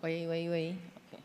喂喂喂，OK。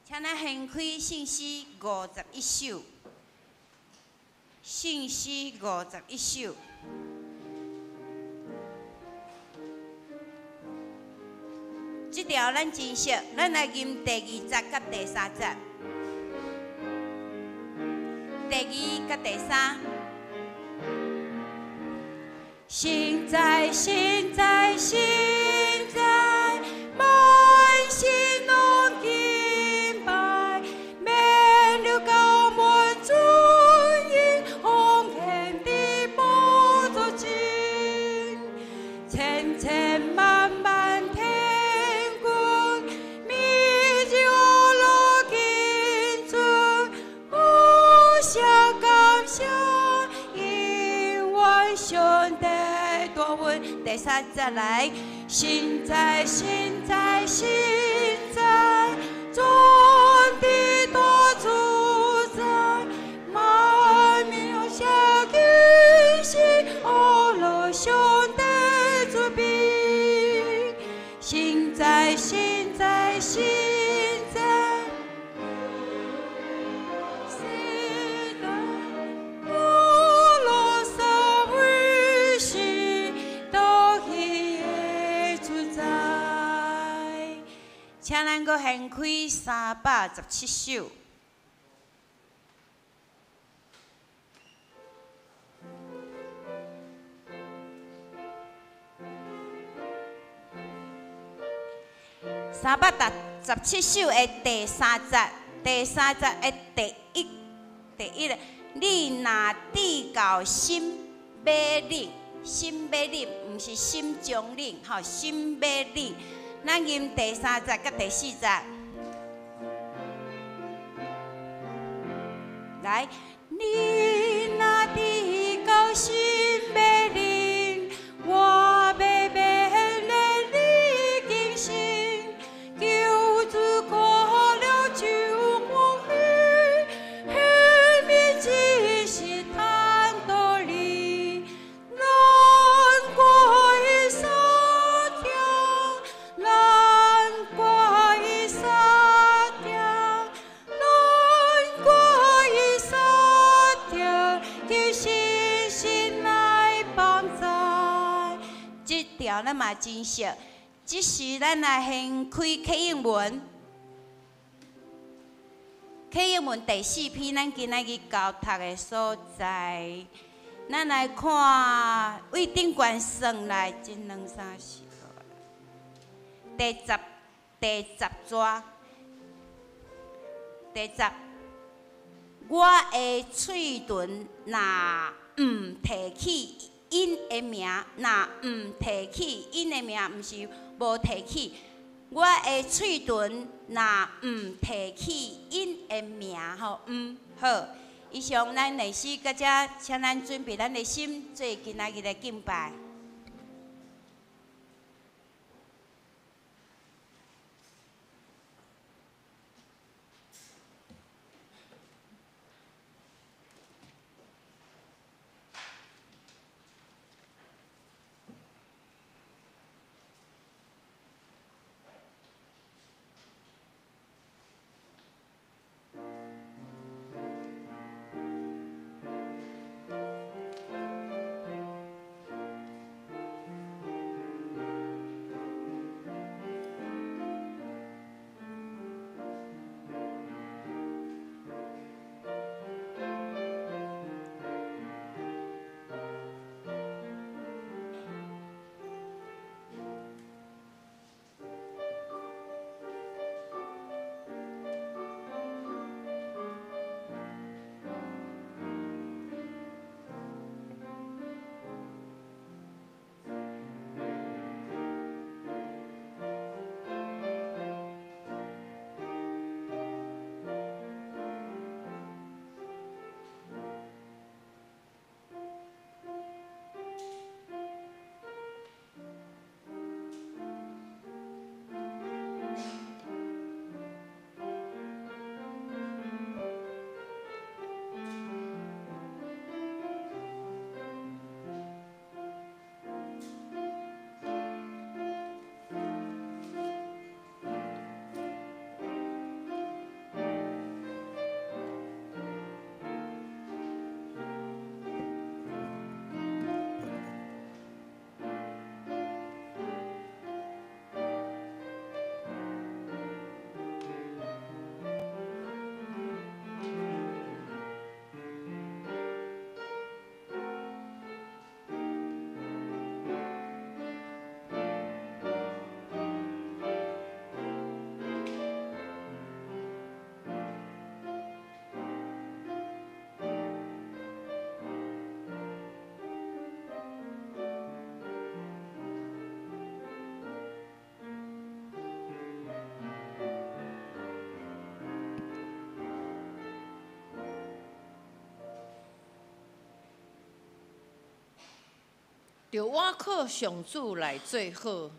請咱掀開聖詩51首，聖詩五十一首。這條咱真熟，咱來吟第二節佮第三節。第二佮第三。神在，神在，神在，萬心攏敬拜，免了高門尊榮，奉獻佇寶座前，千千萬萬天軍，每日阿羅敬尊，感謝感謝，永遠上帝大恩。第三節來，神在，神在，神在，全地大主宰，萬民向敬心，阿羅上帝主柄。神在，神在，神在，世代阿羅三位是都彼的主宰。請咱閣掀開317首。317首的第三節，第三節的第一，第一個，你若至到心欲冷，心欲冷，毋是心中冷，吼，心欲冷。咱吟第三節佮第四節。來，你若至到心欲冷，我欲勉勵你堅信，求主過了就歡喜，彼面只是坦道理，難過伊三聽，難過伊三聽，難過伊三聽，求信心來幫助。這條咱嘛真熟，這時咱來掀開啟應文，啟應文第四篇，咱今仔日交讀的所在，咱來看對頂懸算來，一、兩、三、四、五，第十，第十逝，第十，我的喙唇若毋提起𪜶的名，若毋提起𪜶的名，毋是無提起。我的喙唇若毋提起𪜶的名，吼，毋好。以上咱歷史到這，請咱準備咱的心，做今仔日的敬拜。著倚靠上主來做好，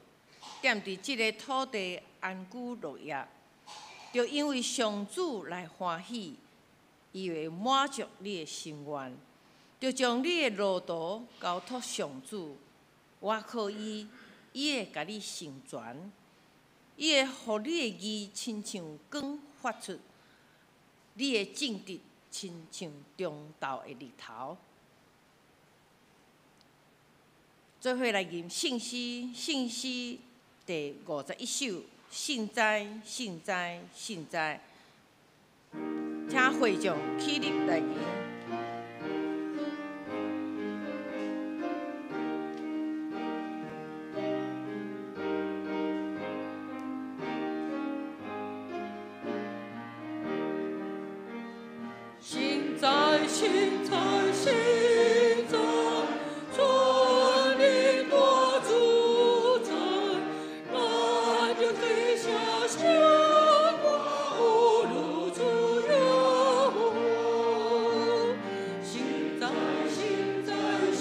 踮佇這个土地安居樂業。著因為上主來歡喜，伊會滿足你的心願。著將你的路途交託上主，倚靠伊，伊會共你成全。伊會予你的義親像光發出，你的正直親像中晝的日頭。做伙來吟聖詩，聖詩第51首，聖哉，聖哉，聖哉！請會眾起立來吟。聖哉，聖哉，聖哉，全能大主宰，萬有天下上無如主耶和華。聖哉，聖哉，聖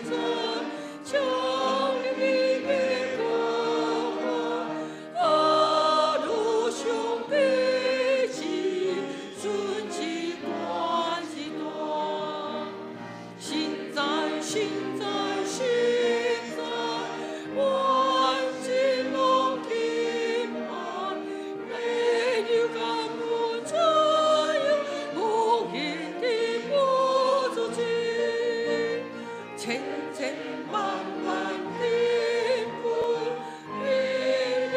哉，強力的耶和華，阿如上帝子，尊至冠至大。聖哉，聖哉，聖哉，萬軍攏敬拜，榮耀感恩尊榮，無限的無足盡，千千萬萬天父，榮耀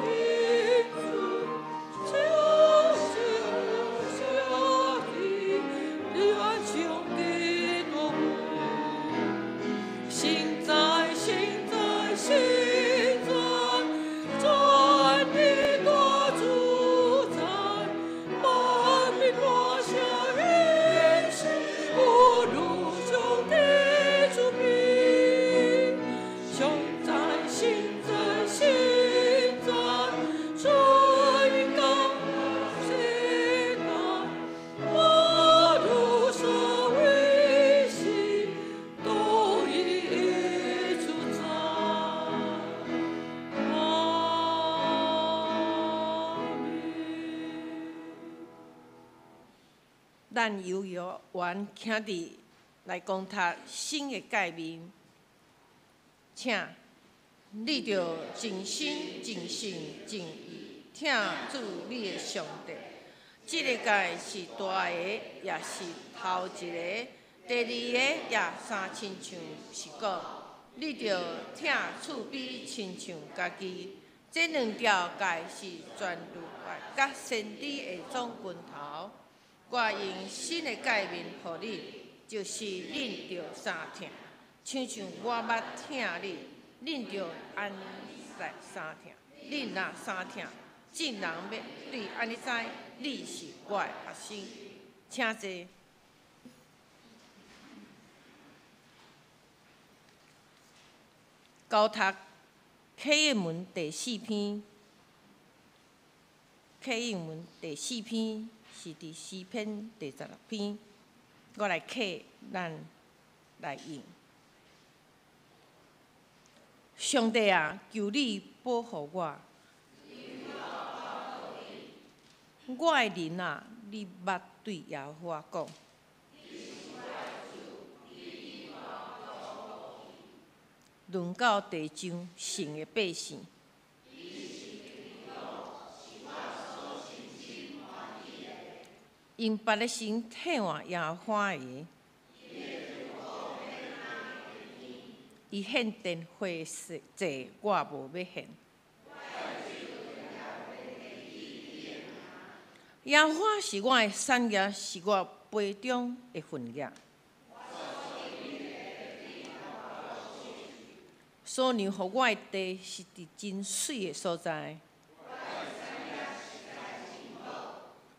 天父，將下地，你願上帝大父。聖哉，聖哉，聖哉，全能大主宰，萬民大聲應是，無如上帝主名。聖哉，聖哉，聖哉，全能世代，萬如所為是，都以主宰。阿們。咱幼兒園徛佇來講讀新的誡命，請你著盡心、盡性、盡意疼主你的上帝。這个誡是大个，也是頭一个。第二个也相親像是講，你著疼厝邊親像家己。這兩條誡是全律法佮先知的總根頭。我用新的誡命予恁，就是恁著相疼，親像我捌疼恁，恁著按呢來相疼。恁若相疼，眾人欲對按呢知，你是我的學生。請坐。交讀啟應文第四篇，啟應文第四篇是佇詩篇第16篇，我來啟，咱來應。上帝啊，求你保護我。我的靈啊，你捌對耶和華講。論到地上聖的百姓，用別个神替換耶和華的，伊獻電火祭，我無欲獻。耶和華是我的產業，是我杯中的份額。所讓予我的地是佇真媠的所在。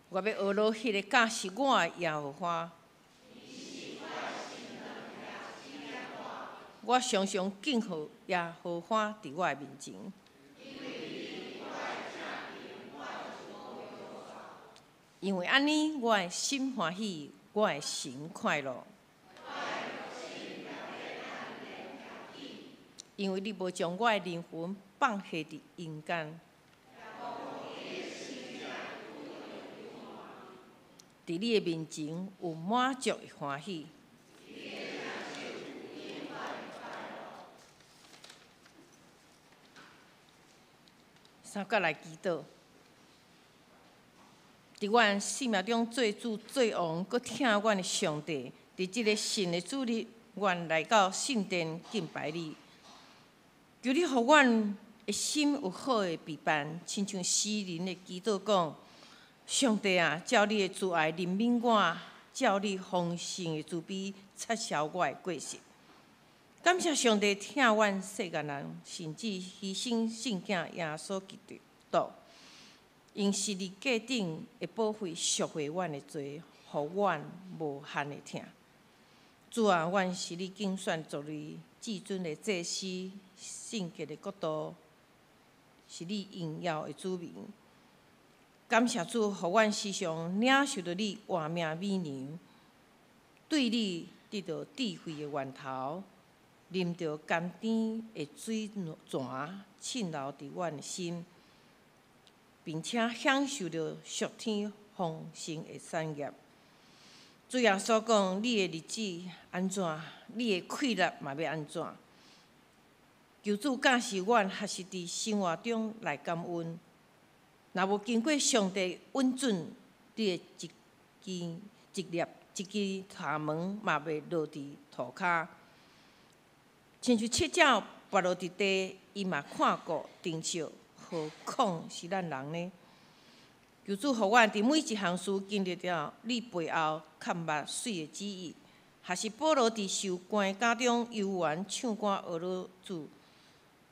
我欲學落彼个教示我的耶和華。我常常敬候耶和華佇我的面前。因為按呢，我的心歡喜，我的神快樂。因為你無將我的靈魂放下佇陰間。佇你的面前有滿足的歡喜。三角來祈禱。佇阮生命中做主、做王、閣疼阮的上帝，佇這个新的主日，阮來到聖殿敬拜你。求你予阮的心有好的備辦，親像詩人的祈禱講：上帝啊，照你的慈愛憐憫我，照你豐盛的慈悲擦消我的過失。感謝上帝疼阮世間人，甚至犧牲聖子耶穌基督，用十字架頂的寶血贖回阮的罪，予阮無限的疼。主啊，阮是你揀選族類至尊的祭司，聖潔的國度，是你榮耀的子民。感謝主，予阮時常領受著你活命美糧，對你得到智慧的源頭，啉著甘甜的水泉，滲流佇阮的心，並且享受著屬天豐盛的產業。主耶穌講：你的日子按怎，你的氣力嘛欲按怎。求主教示阮學習佇生活中來感恩。若無經過上帝允准，你的一支一粒一支頭毛嘛袂落佇塗跤。親像七鳥跋落佇地，伊嘛看顧珍惜，何況是咱人呢？求主予阮佇每一項事經歷著你背後崁目媠的旨意，抑是保羅佇受關監中猶原唱歌呵咾主。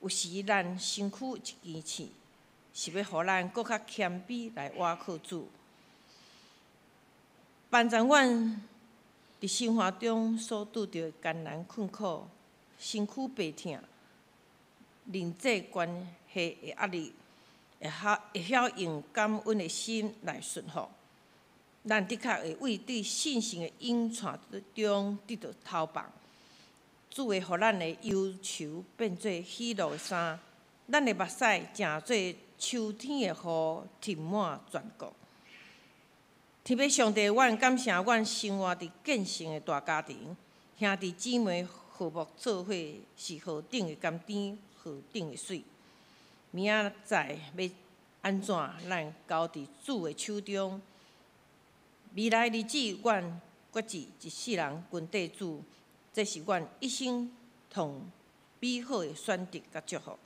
有時咱身軀一支刺，是欲予咱閣較謙卑來倚靠主。幫助阮佇生活中所拄著的艱難困苦、身軀病痛、人際關係的壓力，會曉用感恩的心來順服。咱的確會為對信心的湧泉中得著投放。主會予咱的憂愁變做喜樂的衫，咱的目屎成做秋天的雨，淋滿全國。天父上帝，阮感謝阮生活佇建成的大家庭，兄弟姊妹和睦做伙是何等的甘甜，何等的媠。明仔載欲按怎，咱交佇主的手中。未來日子，阮決志一世人跟綴主，這是阮一生上美好的選擇佮祝福。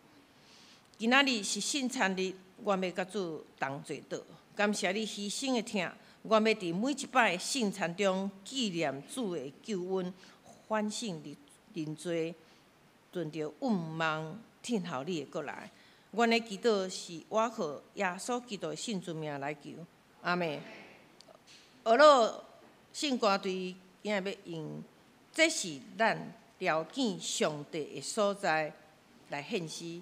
今仔日是聖餐日，阮欲佮主同坐桌，感謝你犧牲的疼。阮欲佇每一擺聖餐中紀念主的救恩，反省認罪，存著願望，等候你的閣來。阮的祈禱是倚靠耶穌基督的聖尊名來求，阿們。呵咾聖歌隊今仔欲用，這是咱朝見上帝的所在來獻詩。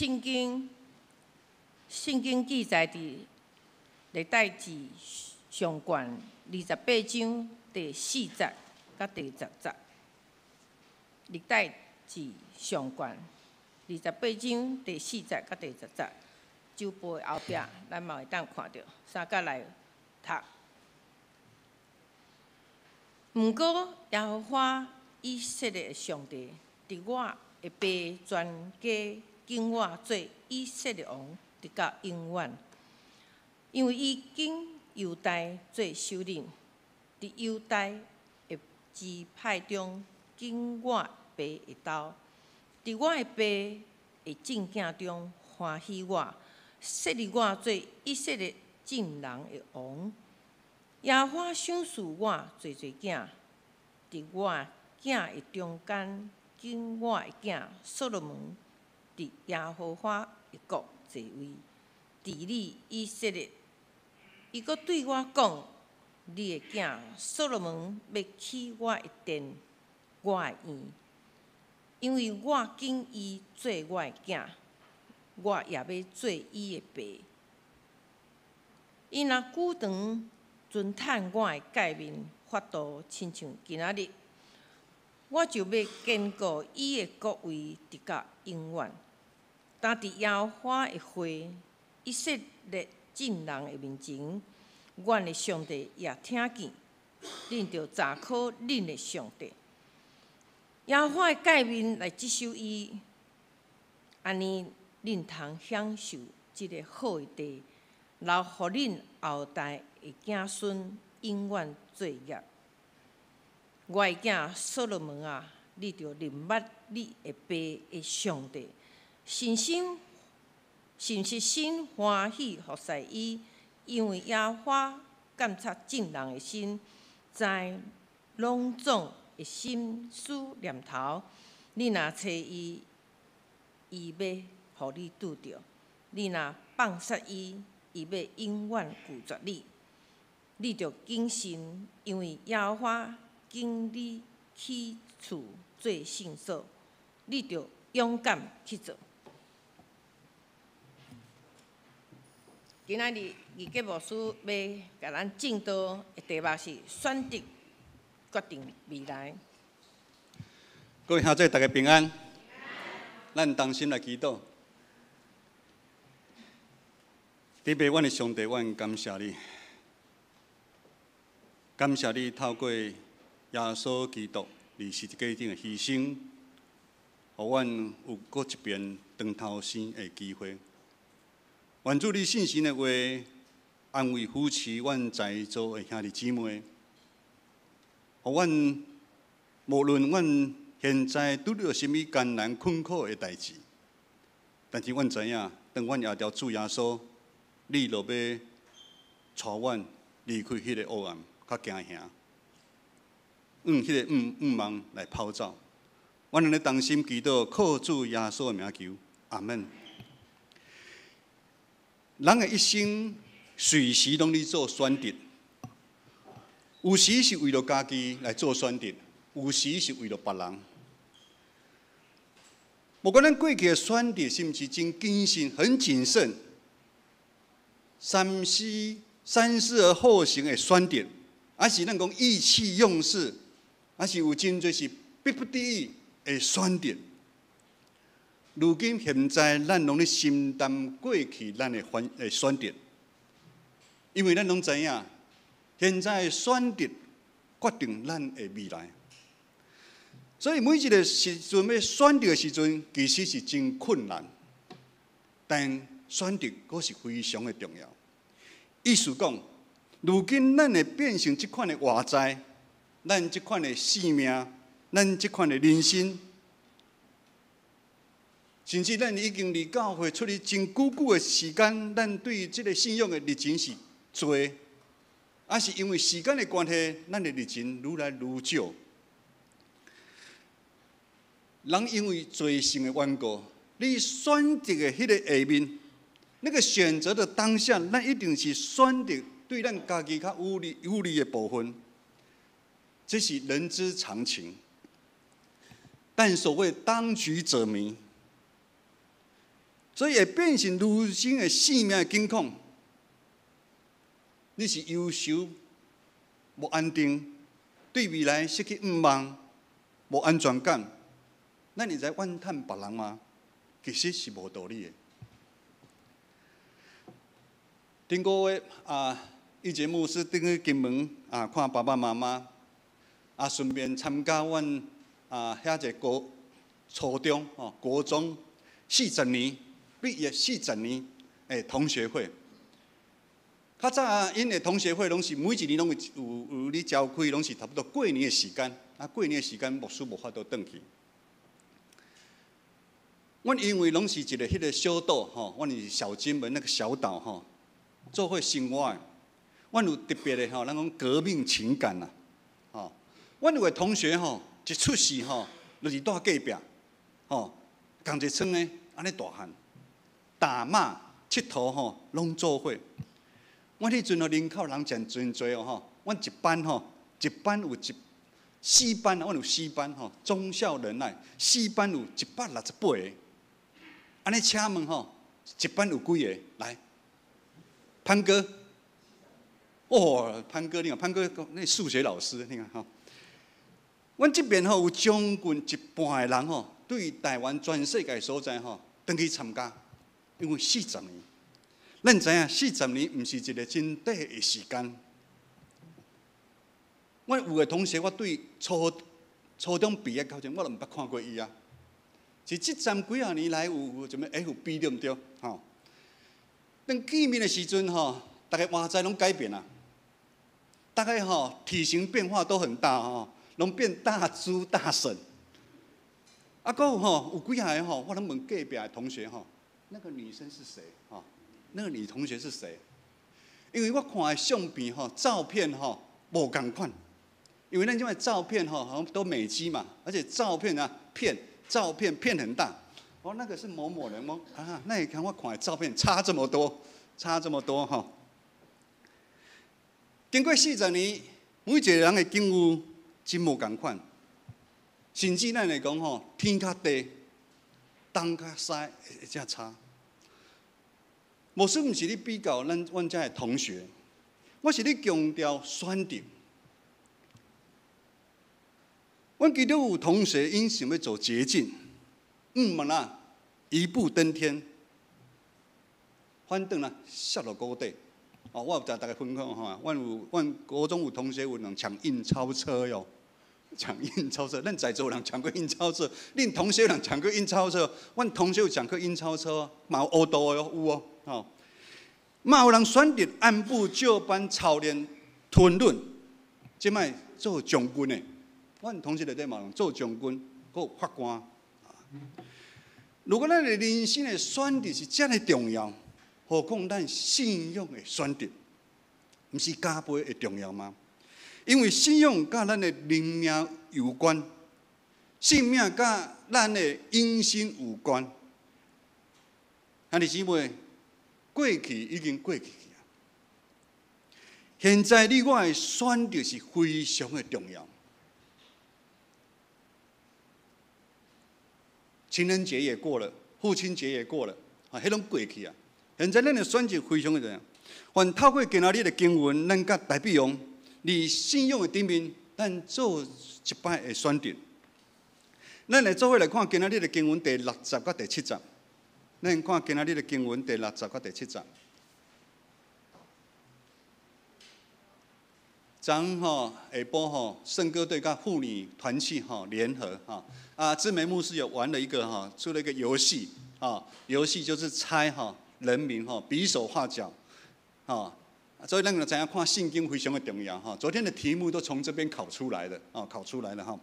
聖經記載佇歷代志上卷28章第四節佮第十節。歷代志上卷二十八章第四節佮第十節，周報的後壁，咱嘛會當看著，相佮來讀。毋過耶和華以色列的上帝，佇我的爸全家揀我做以色列王，直到永遠。因為伊揀猶大做首領，佇猶大的支派中揀我爸的兜，佇我的爸的眾囝中歡喜我，設立我做以色列眾人的王。耶和華賞賜我濟濟囝，佇我囝的中間揀我的囝所羅門，佇耶和華的國坐位，治理以色列。伊閣對我講：你的囝所羅門欲起我的殿，我的院，因為我揀伊做我的囝，我也欲做伊的爸。伊若久長遵趁我的誡命法度，親像今仔日，我就欲堅固伊的國位，直到永遠。當佇耶和華的會，以色列眾人的面前，阮的上帝也聽見，恁著查考恁的上帝。耶和華的誡命來職守伊，按呢恁通享受這个好的地，留予恁後代的子孫永遠做業。我的囝所羅門啊，你著認捌你的爸的上帝，誠心誠實心歡喜服侍伊，因為耶和華鑒察眾人的心，知攏總的心思念頭。你若揣伊，伊欲予你拄著；你若放殺伊，伊欲永遠拒絕你。你著謹慎，因為耶和華揀你起厝做聖所，你著勇敢去做。今仔日義傑牧師欲共咱證道的題目是選擇決定未來。各位兄弟，大家平安。咱同心來祈禱。特別阮的上帝，阮感謝你，感謝你透過耶穌基督佇十字架頂的犧牲，予阮有閣一遍轉頭生的機會。願主你信心的話，安慰扶持阮在座的兄弟姊妹，予阮無論阮現在拄著啥物艱難困苦的代誌，但是阮知影，當阮倚著主耶穌，你就欲帶阮離開彼個黑暗，較驚嚇，向彼個向望來跑走。阮按呢同心祈禱，靠主耶穌的名求，阿門。人的一生隨時攏咧做選擇，有時是為著家己來做選擇，有時是為著別人。無管咱過去的選擇是毋是真謹慎、很謹慎，三思三思而後行的選擇，還是咱講意氣用事，還是有真濟是逼不得已的選擇。如今現在，咱攏咧承擔過去咱的選擇，因為咱攏知影，現在的選擇決定咱的未來。所以每一個時陣欲選擇的時陣，其實是真困難，但選擇閣是非常的重要。意思講，如今咱會變成這款的活在，咱這款的生命，咱這款的人生，甚至咱已經離教會出去真久久的時間，咱對這个信仰的熱情是濟，抑是因為時間的關係，咱的熱情愈來愈少。人因為罪性的緣故，你選擇的彼个下面，那个選擇的當下，咱一定是選擇對咱家己較有利有利的部分，這是人之常情。但所謂當局者迷。所以會變成如今的性命的境況。你是憂愁、無安定，對未來失去向望、無安全感，咱會使怨嘆別人嗎？其實是無道理的。頂個月啊，以前牧師轉去金門啊，看爸爸媽媽，啊，順便參加阮啊遐一個國初中吼國中四十年畢業四十年的同學會。較早啊，𪜶的同學會攏是每一年攏有有咧召開，攏是差不多過年的時間。啊，過年的時間牧師無法度轉去。阮因為攏是一個彼個小島吼，阮是小金門那個小島吼，做伙生活的。阮有特別的吼，咱講革命情感啦，吼。阮有個同學吼，一出世吼，就是蹛隔壁，吼，仝一個村的，按呢大漢，打罵、𨑨迌吼，攏做伙。阮彼陣吼人口人誠真濟哦吼，阮一班吼，一班有一四班，阮有四班吼，忠孝仁愛，四班有168個。按呢請問吼，一班有幾個？來，潘哥，哦，潘哥，你看潘哥，那數學老師，你看吼。阮這邊吼有將近一半的人吼，對台灣全世界所在吼，轉去參加，因為四十年。咱知影四十年毋是一個真短的時間。我有個同學，我對初初中畢業到這，我都毋捌看過伊啊。是這陣幾仔年來有啥物 FB 對毋對？吼，當見面的時陣吼，逐个外在攏改變啊，大概吼體型變化都很大吼，攏變大豬大嬸。啊，閣有吼有幾下吼，我攏問隔壁的同學吼，那個女生是誰？吼，那個女同學是誰？因為我看的相片吼，照片吼無仝款，因為咱這擺照片吼好像都美肌嘛，而且照片啊騙照片騙很大。哦，那個是某某人嗎？啊，那你看我看的照片差這麼多，差這麼多吼。經過四十年，每一個人的境遇真無仝款，甚至咱會講吼，天較地，東較西會遮差。牧師毋是咧比較咱阮遮的同學，我是咧強調選擇。阮其中有同學𪜶想欲走捷徑，毋啦，一步登天，反轉啦，摔落谷底。哦，我有共大家分享吼，阮有阮國中有同學有人搶印鈔車喲，搶印鈔車，咱在座有人搶過印鈔車，恁同學有人搶過印鈔車，阮同學有搶過印鈔車，嘛有烏道的哦，有哦，吼。嘛有人選擇按部就班操練吞忍，這擺做將軍的，阮同學內底嘛有人做將軍，閣有法官。如果咱的人生的選擇是遮爾重要，何況咱信仰的選擇，毋是加倍的重要嗎？因為信仰佮咱的靈命有關，性命佮咱的永生有關。兄弟姊妹，過去已經過去啊！現在你我的選擇是非常的重要。情人節也過了，父親節也過了，啊，彼攏過去啊！現在咱的選擇非常的重要。凡透過今仔日的經文，咱佮大衛王佇信仰的頂面，咱做一擺的選擇。咱來做伙來看今仔日的經文第六節佮第七節。咱看今仔日的經文第六節佮第七節。昨吼下晡吼，聖歌隊佮婦女團契吼聯合吼，啊，志梅牧師有玩了一個吼，出了一個遊戲啊，遊戲就是猜吼人名吼，比手畫腳，吼，所以咱就知影看聖經非常的重要吼。昨天的題目都從這邊考出來的，哦，考出來了吼。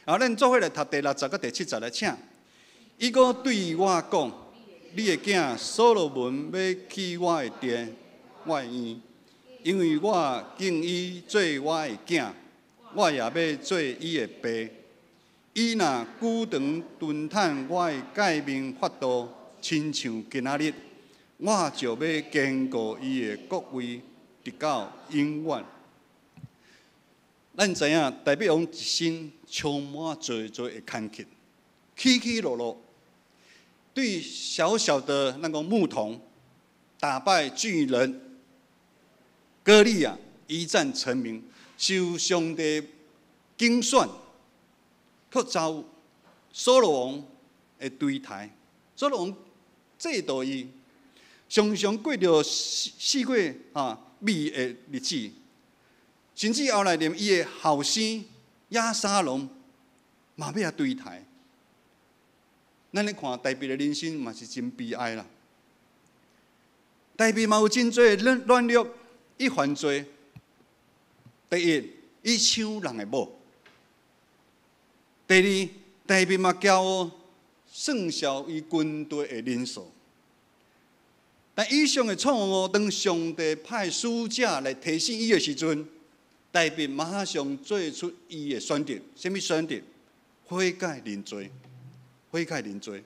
好，咱做伙來讀第六節佮第七節來，請。伊閣對我講：你的囝所羅門欲起我的殿，我的院。因為我敬伊做我的囝，我也欲做伊的爸。伊若久長遵趁我的誡命法度，親像今仔日，我就欲堅固伊的國位，直到永遠。咱知影，大衛王一生充滿濟濟的坎坷，起起落落。對小小的那個牧童打敗巨人歌利亞，一戰成名，受上帝揀選，去遭掃羅王的追殺。掃羅王嫉妒伊，常常過著四過美的日子，甚至後來連伊的後生押沙龍嘛欲來追殺。咱咧看大衛的人生嘛是真悲哀啦。大衛嘛有真濟軟弱，伊犯罪。第一，伊搶人的某；第二，大衛嘛驕傲，算小伊軍隊的人數。但以上的錯誤，當上帝派使者來提醒伊的時陣，大衛馬上做出伊的選擇。啥物選擇？悔改認罪。悔改認罪。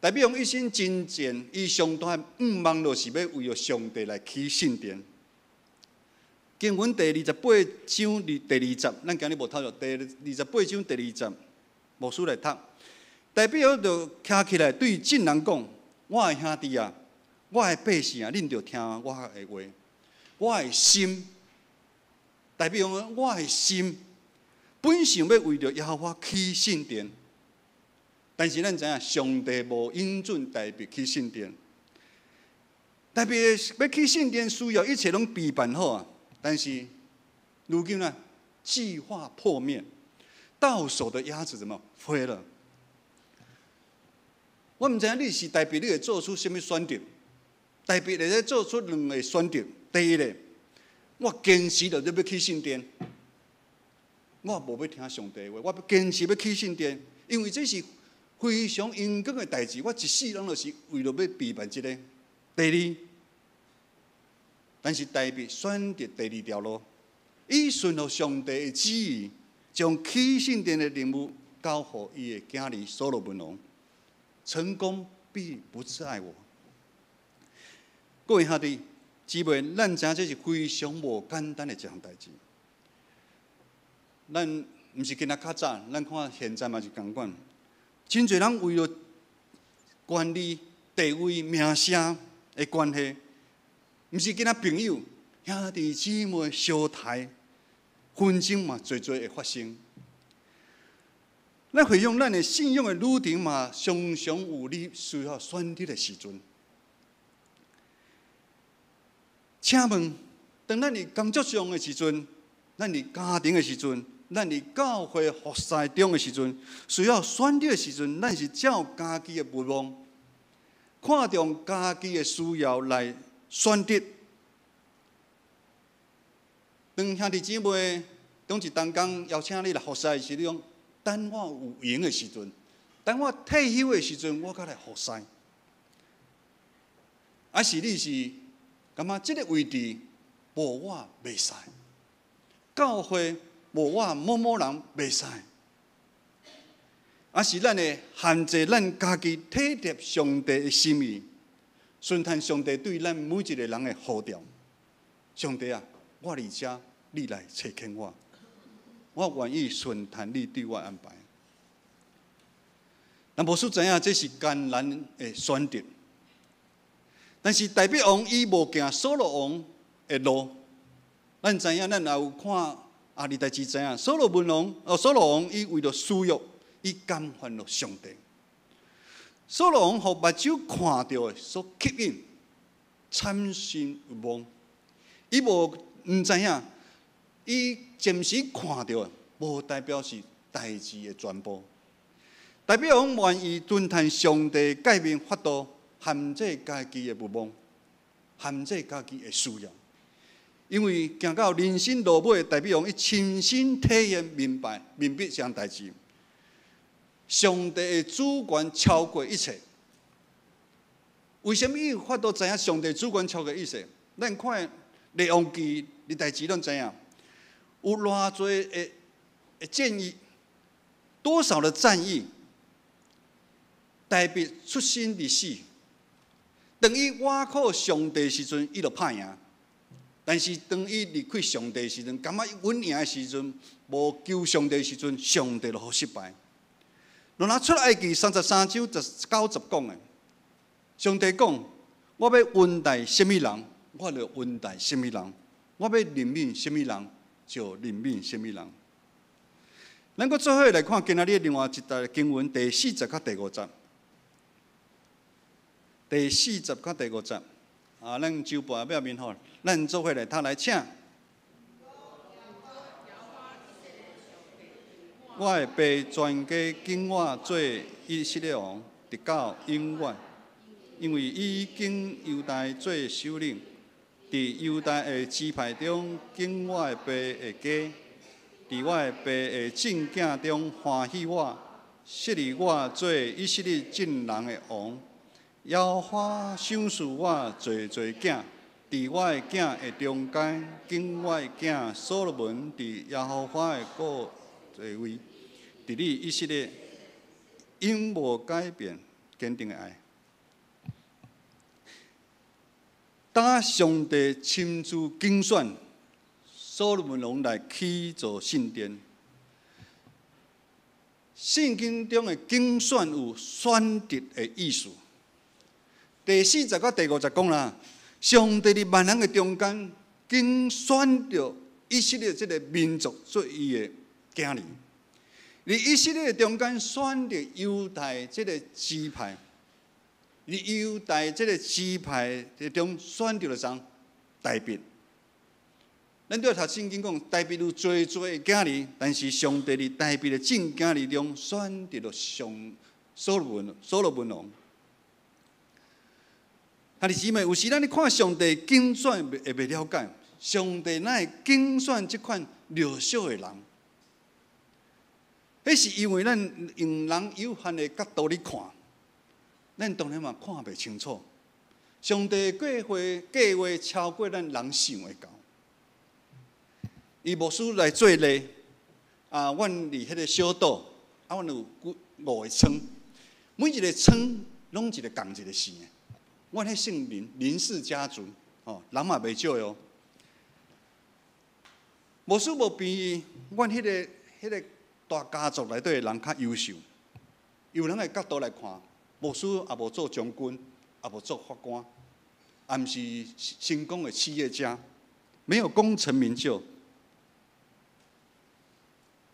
大衛王一生真正，伊上大的願望就是欲為著上帝來起聖殿。經文第28章第二節，咱今日無讀著第28章第二節，牧師來讀。大衛王就徛起來對眾人講：我的兄弟啊，我的百姓啊，恁著聽我的話。我的心，大衛王講，我的心本想欲為著耶和華起聖殿。但是咱知影，上帝無允准大衛起聖殿。大衛欲起聖殿，需要一切攏備辦好啊。但是如今呢，計劃破滅，到手的鴨子怎麼飛了？我毋知影你是大衛，你會做出啥物選擇？大衛會使做出兩個選擇。第一個，我堅持著欲起聖殿，我無欲聽上帝話，我欲堅持欲起聖殿，因為這是非常應該的代誌，我一世人就是為著欲備辦這個。第二，但是大衛選擇第二條路，伊順服上帝的旨意，將起聖殿的任務交予伊的囝兒所羅門王。成功必不在我。各位兄弟姊妹，咱知影這是非常無簡單的一項代誌。咱毋是今仔較早，咱看現在嘛是仝款。真濟人為著權力、地位、名聲的關係，毋是干焦朋友、兄弟姊妹相刣，紛爭嘛，濟濟會發生。咱回想咱的信仰的旅程嘛，常常有你需要選擇的時陣。請問，當咱佇工作上的時陣，咱佇家庭的時陣，咱佇教會服侍中的時陣，需要選擇的時陣，咱是照家己的欲望，看重家己的需要來選擇。當兄弟姊妹當一同工邀請你來服侍的時，你講等我有閒的時陣，等我退休的時陣，我才來服侍。還是你是感覺這個位置無我袂使，教會無我某某人袂使，還是咱會限制咱家己體貼上帝的心意，順從上帝對咱每一個人的呼召。上帝啊，我佇遮，你來差遣我，我願意順從你對我安排。但牧師知影這是艱難的選擇，但是大衛王伊無行掃羅王的路。咱知影，咱也有看亞歷代誌知影，掃羅文王哦，掃羅王伊為著私欲，伊干犯了上帝。掃羅王予目睭看著的所吸引，產生欲望，伊無毋知影，伊暫時看著的，無代表是代誌的全部。大衛王願意遵行上帝誡命法度，限制家己的欲望，限制家己的需要。因為行到人生落尾，大衛王伊親身體驗明白明白這項代誌。上帝的主權超過一切。為啥物伊有法度知影上帝主權超過一切？咱看列王紀歷代誌攏知影，有偌濟的戰役，多少的戰役，大衛出生入死。當伊倚靠上帝時陣，伊就拍贏；但是當伊離開上帝時陣，感覺穩贏的時陣，無求上帝時陣，上帝就予失敗。若若出埃及33章19節講的，上帝講：我欲恩待啥物人，我就恩待啥物人；我欲憐憫啥物人，就憐憫啥物人。咱閣做伙來看今仔日另外一節經文，第四節佮第五節。第四節佮第五節，啊，咱周播表面吼，咱做伙來讀來，請。我的爸全家揀我做以色列王，直到永遠，因為伊揀猶大做首領，佇猶大的支派中揀我的爸的家，佇我的爸的眾囝中歡喜我，設立我做以色列眾人的王。耶和華賞賜我濟濟囝，佇我的囝的中間，揀我的囝所羅門佇耶和華的國座位，治理以色列，永無改變堅定的愛。當上帝親自揀選所羅門王來起造聖殿，聖經中的揀選有選擇的意思。第四節佮第五節講啦，上帝佇萬人的中間揀選著以色列這个民族做伊的囝兒，佇以色列的中間選著猶大這个支派，佇猶大這个支派的中選著了誰？大衛。咱拄仔讀聖經講，大衛有濟濟的囝兒，但是上帝佇大衛的眾囝兒中選著了上所羅門，所羅門王。兄弟姊妹，有時咱咧看上帝揀選，會袂了解，上帝哪會揀選這款弱小的人？彼是因為咱用人有限的角度咧看，咱當然嘛看袂清楚。上帝的計劃計劃超過咱人想會到。以牧師來做例，啊，阮佇彼个小島，啊，阮有幾五个村，每一个村攏一个仝一个姓的。阮彼姓林，林氏家族，吼，人嘛袂少哦。牧師無比阮彼个大家族內底的人較優秀，由人的角度來看，牧師也無做將軍，也無做法官，也毋是成功的企業家，沒有功成名就。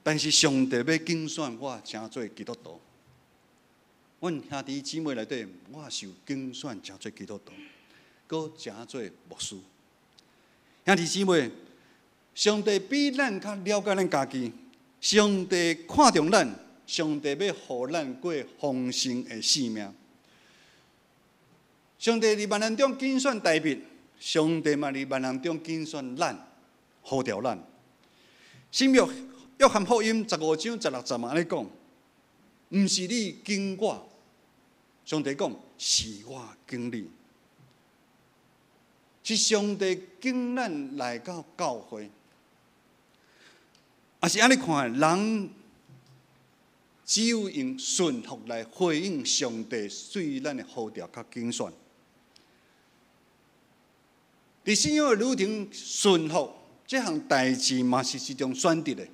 但是上帝欲揀選我，成做基督徒。阮兄弟姊妹內底，我受揀選成做基督徒，閣成做牧師。兄弟姊妹，上帝比咱較了解咱家己，上帝看重咱，上帝欲予咱過豐盛的生命。上帝佇萬人中揀選大衛，上帝嘛佇萬人中揀選咱，呼召咱。新約約翰福音15章16節嘛按呢講，毋是你揀我，上帝講是我揀你，是上帝揀咱來到教會。也是按呢看，人只有用順服來回應上帝對咱的呼召佮揀選。佇信仰的旅程順服這項代誌嘛是一種選擇的。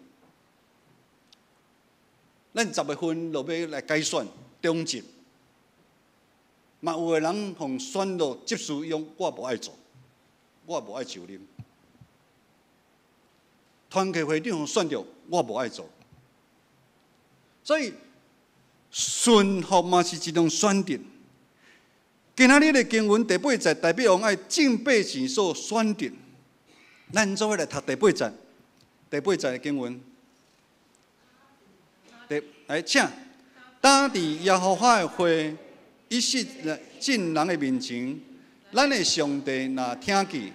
咱十月份就欲來改選中執，嘛有的人予選落執事，伊講我無愛做，我無愛就任。團契會長予選著，我無愛做。所以順服嘛是一種選擇。今仔日的經文第八節，大衛王愛眾百姓所選擇。咱做伙來讀第八節，第八節的經文。第來，請當佇耶和華的會以色列眾人的面前，咱的上帝若聽見，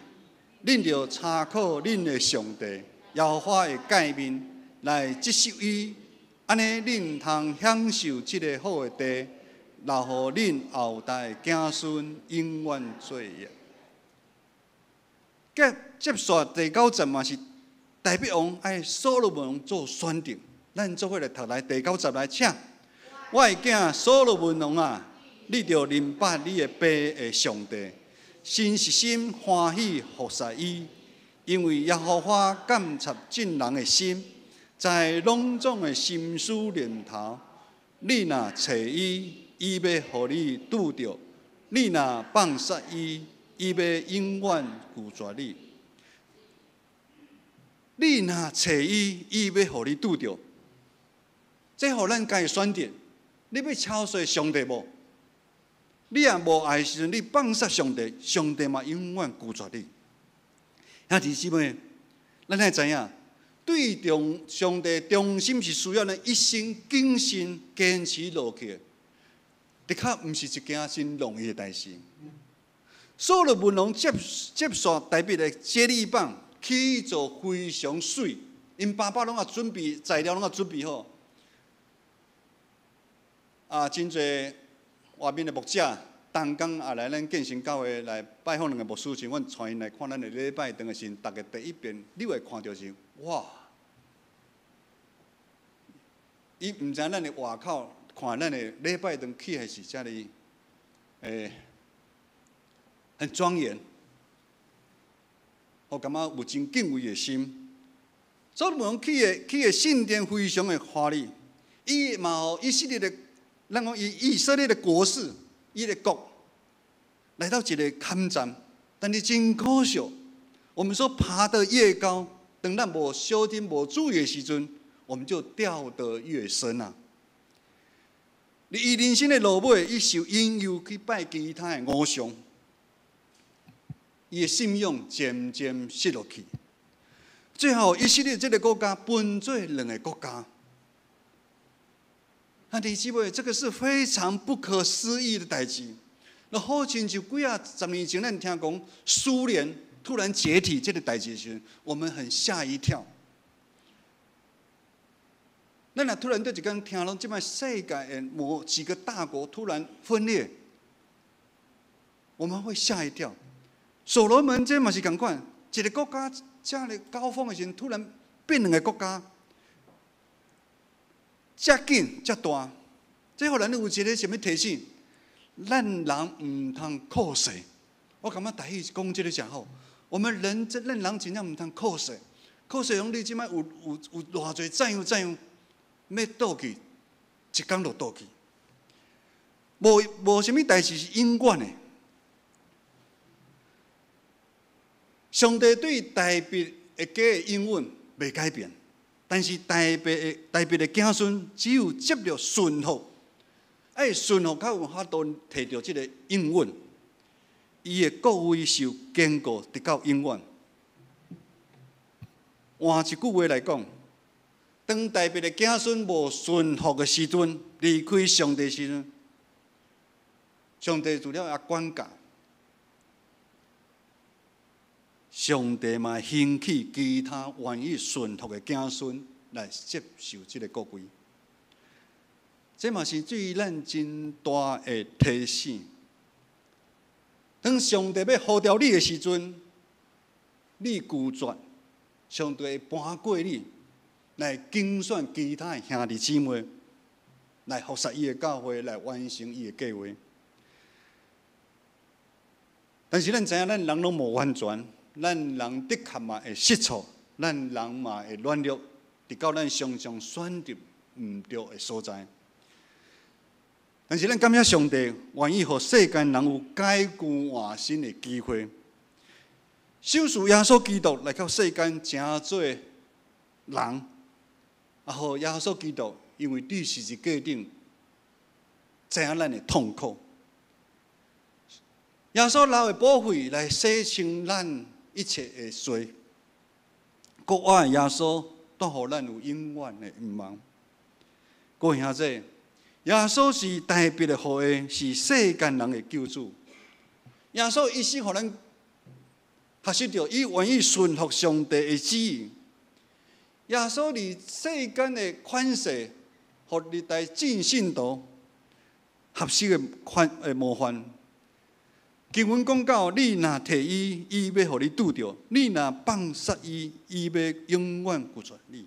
恁著參考恁的上帝耶和華的誡命來執守伊，按呢恁通享受這个好的地，留予恁後代子孫永遠做業。接接續第九節嘛是大衛王愛所羅門王做選擇。咱做伙來讀來第九節來，請我的囝所羅門王啊，你著明白你的爸的上帝，誠實心歡喜服侍伊，因為耶和華鑒察眾人的心，知攏總的心思念頭。你若揣伊，伊欲予你拄著；你若放殺伊，伊欲永遠拒絕你。你若揣伊，伊欲予你拄著。這予咱家己選擇，你欲超越上帝無？你若無愛的時陣，你放殺上帝，上帝嘛永遠拒絕你。兄弟姊妹，咱愛知影，對中上帝忠心是需要咱一生謹慎堅持落去的，的確毋是一件真容易的代誌。所羅門王接續大衛的接力棒，起座非常媠，𪜶爸爸攏也準備材料，攏也準備好。啊，真濟外面的牧者，同工也來咱建成教會來拜訪兩个牧師時，阮帶𪜶來看咱的禮拜堂的時陣，逐家第一遍你會看著是哇！伊毋知咱的外口看咱的禮拜堂起來是遮爾，很莊嚴，予感覺有真敬畏的心。所羅門起的聖殿非常的華麗，伊嘛予以色列的，咱講以色列的國勢，伊的國來到一个坎站，但是真可惜，我們說爬得越高，當咱無小心無注意的時陣，我們就掉得越深啊！伊人生的落尾，伊受引誘去拜其他的偶像，伊的信仰漸漸失落去。最後，以色列這个國家分做兩个國家。兄弟姊妹，這個是非常不可思議的代誌。那好親像幾仔十年前，咱聽講蘇聯突然解體這个代誌時，我們很嚇一跳。咱若突然對一工聽攏，這擺世界的某幾個大國突然分裂，我們會嚇一跳。所羅門這嘛是仝款，一个國家遮爾高峰的時陣，突然變兩个國家，遮緊遮大，這予咱有一个啥物提醒？咱人毋通靠勢。我感覺台語講這个誠好。我們人，這咱人真正毋通靠勢，靠勢講你這擺有偌濟怎樣怎樣，欲倒去，一工就倒去。無啥物代誌是永遠的。上帝對大衛的家的應允袂改變，但是大衛的子孫只有接著順服，愛順服較有法度提著這个應允，伊的國位受堅固，直到永遠。換一句話來講，當大衛的子孫無順服的時陣，離開上帝時陣，上帝除了也管教，上帝嘛興起其他願意順服的子孫來接受這个國位。這嘛是對咱真大的提醒。當上帝欲呼召你的時陣，你拒絕，上帝會搬過你，來揀選其他的兄弟姊妹，來服侍伊的教會，來完成伊的計劃。但是咱知影，咱人攏無完全，咱人的確嘛會失錯，咱人嘛會軟弱，直到咱常常選擇毋對的所在。但是咱感謝上帝，願意予世間人有改過換新的機會。賞賜耶穌基督來到世間，成做人，啊，予耶穌基督因為佇十字架頂，知影咱的痛苦。耶穌流的寶血來洗清咱一切的罪。閣愛耶穌，帶予咱有永遠的盼望。各位兄弟，耶穌是大衛的後裔，是世間人的救主。耶穌一生予咱學習著，伊願意順服上帝的旨意。耶穌佇世間的款式，予歷代眾信徒學習的款的模範。經文講到，你若提伊，伊欲予你拄著；你若放殺伊，伊欲永遠拒絕你。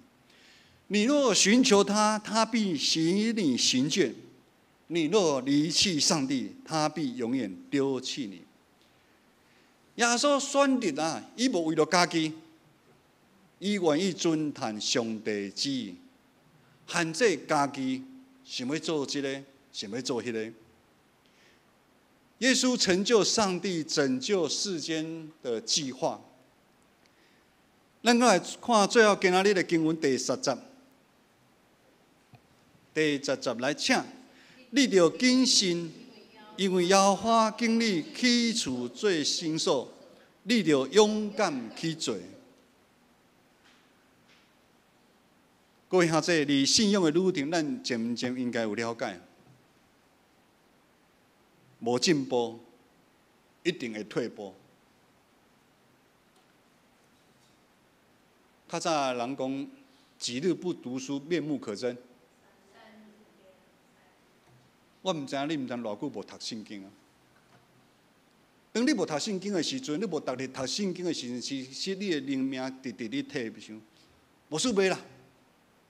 你若尋求他，他必使你尋見；你若離棄上帝，他必永遠丟棄你。耶穌選擇啊，伊無為著家己，伊願意遵行上帝旨意，限制家己，想欲做這个，想欲做彼个。耶穌成就上帝拯救世間的計劃。咱閣來看最後今仔日的經文第十節，第十節來請，你著謹慎，因為耶和華揀你起厝做聖所，你著勇敢去做。各位兄弟，佇信仰的旅程，咱漸漸應該有了解。無進步，一定會退步。較早人講，幾日不讀書，面目可憎。我毋知影你毋知偌久無讀聖經啊？當你無讀聖經的時陣，你無逐日讀聖經的時陣，其實你的靈命直直咧退步。無輸袂啦，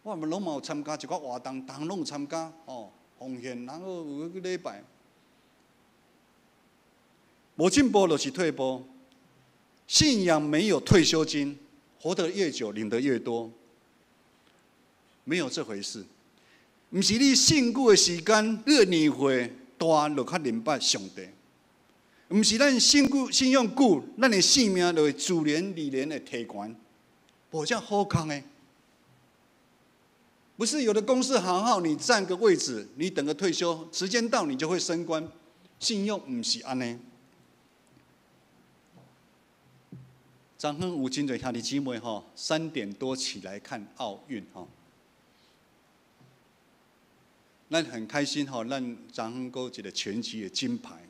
我嘛攏嘛有參加一寡活動，逐項攏有參加，吼，奉獻，然後有去禮拜。無進步就是退步。信仰沒有退休金，活得越久，領得越多，沒有這回事。毋是你信久的時間，你的年歲大就較明白上帝。毋是咱信久、信仰久，咱的性命就會自然而然的提懸，無這好康的。不是有的公司行號，你佔個位置，你等個退休時間到，你就會升官。信仰毋是按呢。昨昏有真濟兄弟姊妹吼，3點多起來看奧運吼，咱很開心吼，咱昨昏閣一個拳擊的金牌。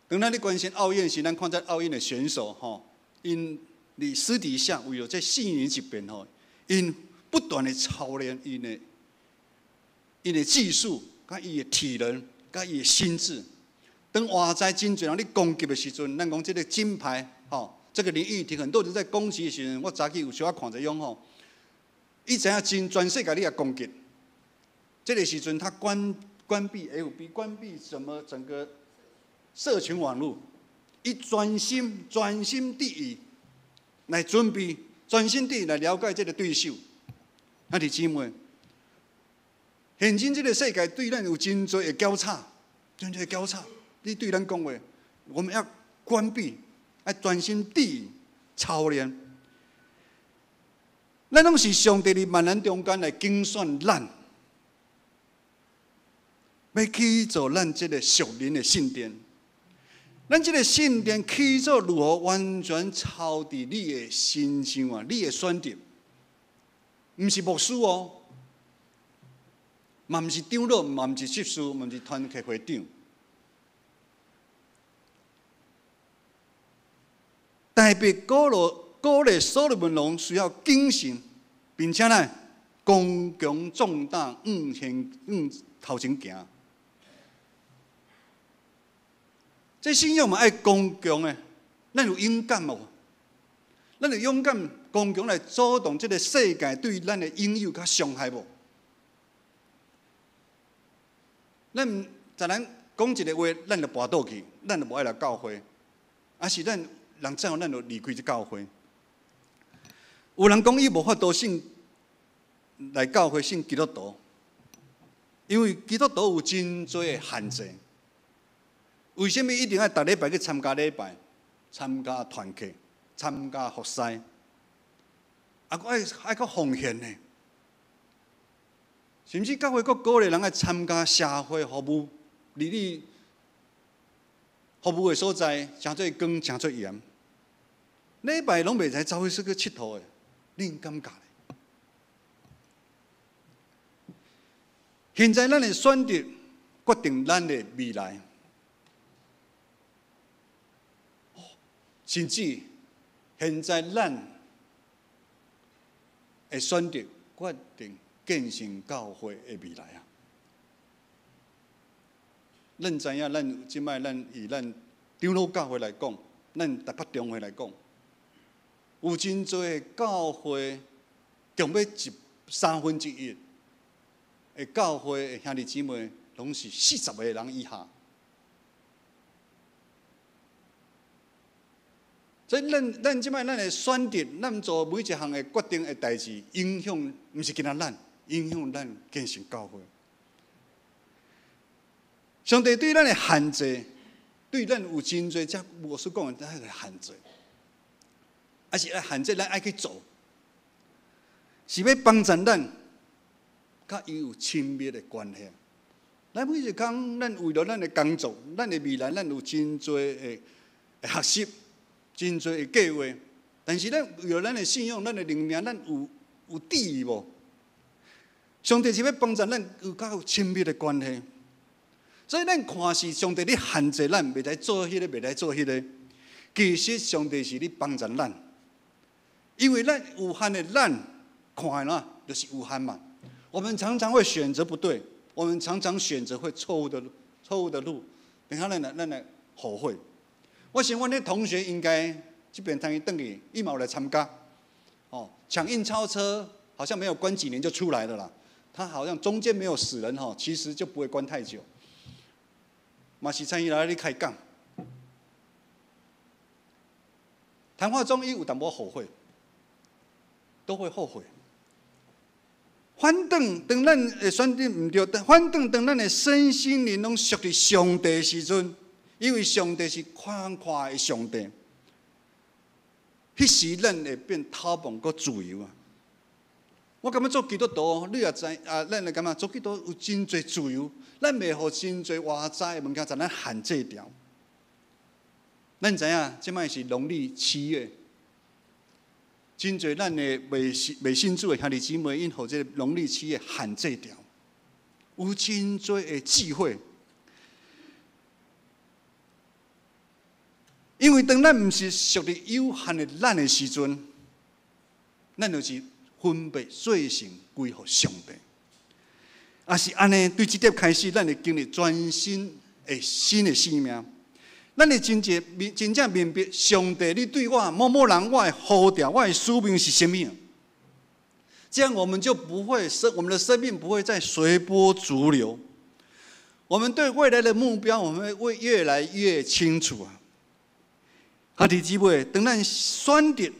當咱咧關心奧運時，咱看這奧運的選手吼，𪜶佇私底下為著這4年一遍吼，𪜶不斷的操練𪜶的技術、佮伊的體能、佮伊的心智。當外在真濟人咧攻擊的時陣，咱講這个金牌。吼，這個林育廷很多人在攻擊的時陣，我早起有小可看者樣吼，伊知影真全世界咧攻擊，這个時陣他關閉 FB，關閉什麼整個社群網路，伊專心專心致意來準備，專心致意來了解這个對手。兄弟姊妹，現今這个世界對咱有真濟的交叉，真濟的交叉。你對咱講話，我們要關閉。愛專心致意操練，咱攏是上帝佇萬人中間來揀選咱，欲起造咱這个屬靈的聖殿。咱這个聖殿起造如何完全操佇你的身上啊？你的選擇，毋是牧師哦，嘛毋是長老，嘛毋是執事，嘛毋是團契會長。大衛鼓勵所羅門王需要謹慎，並且呢，剛強壯膽，向前向頭前行。這信仰嘛愛剛強的，咱有勇敢無？咱有勇敢剛強來阻擋這个世界對咱的引誘佮傷害無？咱在咱講一个話，咱就跋倒去，咱就無愛來教會，抑是咱人走，咱就離開這教會。有人講伊無法度信來教會信基督徒，因為基督徒有真濟的限制。為啥物一定愛逐禮拜去參加禮拜、參加團契、參加服侍？啊，閣愛愛閣奉獻呢？甚至教會閣鼓勵人愛參加社會服務，佇你服務的所在，誠做光，誠做鹽。禮拜攏袂使走去出去𨑨迌的，恁感覺咧？現在咱的選擇決定咱的未來，甚至現在咱的選擇決定建成教會的未來啊！咱知影，咱這擺咱以咱長老教會來講，咱台北中會來講，有真濟教會，強欲一三分之一的教會的兄弟姊妹，攏是40個人以下。所以咱咱這擺咱的選擇，咱做每一項的決定的代誌，影響毋是干焦咱，影響咱建成教會。上帝對咱的限制，對咱有真濟，這牧師講的彼個限制，抑是愛限制咱愛去做，是欲幫助咱佮伊有親密的關係。咱每一工，咱為著咱的工作、咱的未來，咱有真濟的學習，真濟的計劃。但是咱為著咱的信仰、咱的靈命，咱有注意無？上帝是欲幫助咱有較有親密的關係。所以咱看是上帝咧限制咱，袂使做彼個，袂使做彼個。其實上帝是咧幫助咱，因為咱有限的咱看的就是有限嘛。我們常常會選擇不對，我們常常選擇會錯誤的路，等下咱來後悔。我想阮的同學應該這邊通伊轉去，伊嘛有來參加。哦，搶印鈔車好像沒有關幾年就出來了啦。他好像中間沒有死人吼，其實就不會關太久。嘛是參與來咧開講，談話中伊有淡薄後悔，都會後悔。反轉當咱的選擇毋對，反轉當咱的身心靈攏屬佇上帝時陣，因為上帝是寬闊的上帝，彼時咱會變透明閣自由啊！我感覺做基督徒，你也知啊，咱會感覺做基督徒有真濟自由，咱袂予真濟外在的物件將咱限制牢。咱知影，這擺是農曆七月，真濟咱的未信主的兄弟姊妹，𪜶予這個農曆七月限制牢，有真濟的智慧。因為當咱毋是屬佇有限的咱的時陣，咱就是分別做成歸予上帝。也是按呢，對這點開始，咱會經歷全新的新的生命。咱會真正明真正明白上帝，你對我某某人，我的呼召，我的使命是啥物？這樣我們就不會生，我們的生命不會再隨波逐流。我們對未來的目標，我們會越來越清楚啊！兄弟姊妹，當咱選擇，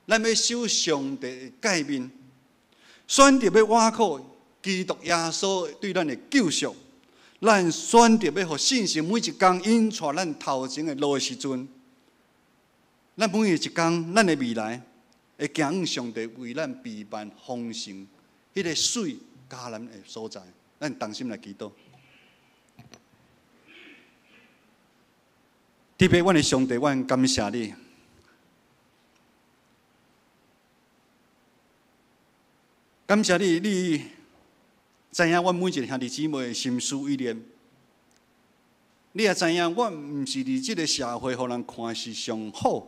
咱欲守上帝的誡命，選擇欲倚靠基督耶穌對咱的救贖，咱選擇欲予聖神每一工引帶咱頭前的路的時陣，咱每一工，咱的未來會行向上帝為咱備辦豐盛彼個水迦南的所在，咱同心來祈禱。特別，阮的上帝，阮感謝你，感謝你，你知影阮每一个兄弟姊妹的心思意念，你也知影，阮毋是佇這个社會，予人看是上好、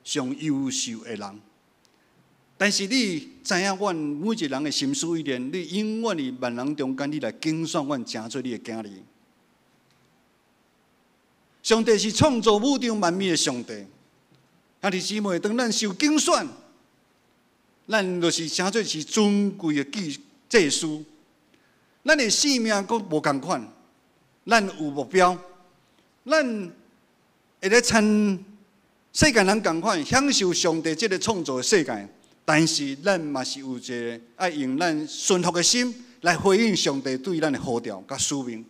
上優秀的人。但是你知影阮每一個人的心思意念，你永遠佇萬人中間，你來揀選阮，成做你的囝兒。上帝是創造宇宙萬物的上帝。兄弟姊妹，當咱受揀選，咱就是成做是尊貴的祭司。咱的生命閣無仝款，咱有目標，咱會咧親世界人仝款享受上帝這个創造的世界，但是咱嘛是有一个愛用咱順服的心來回應上帝對咱的呼召佮使命。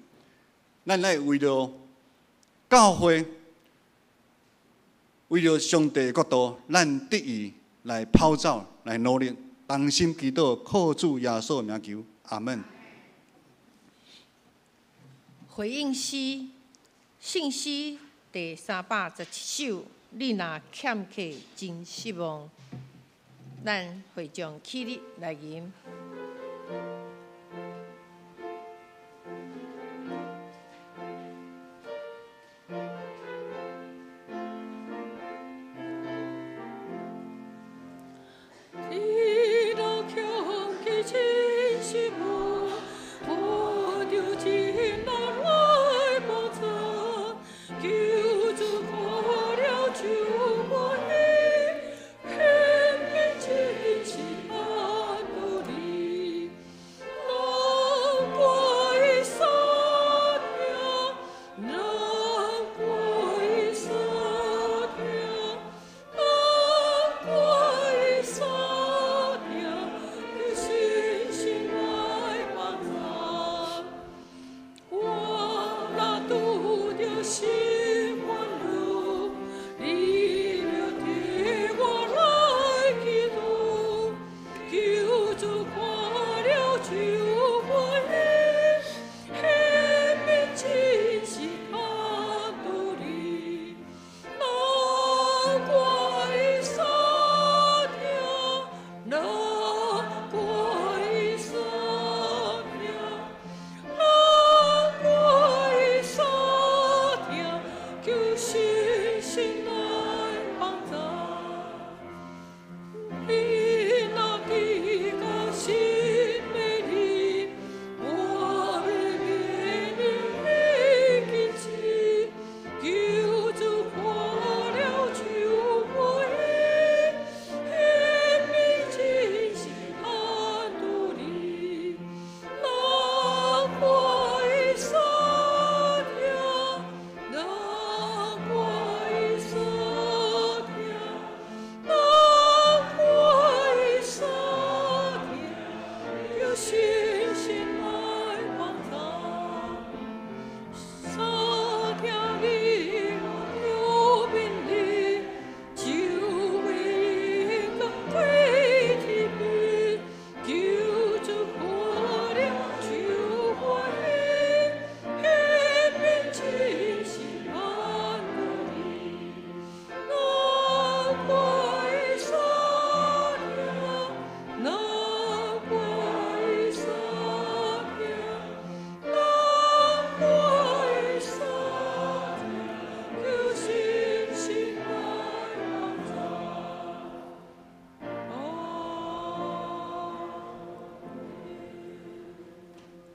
咱愛為著教會，為著上帝的國度，咱得以來跑走，來努力，同心祈禱，靠主耶穌的名求，阿門。回應詩，聖詩第317首，你若欠客真失望，咱會眾起立來吟。你若欠客真失望，我就真難來幫助。求主看了就歡喜，顯明真實愛護你。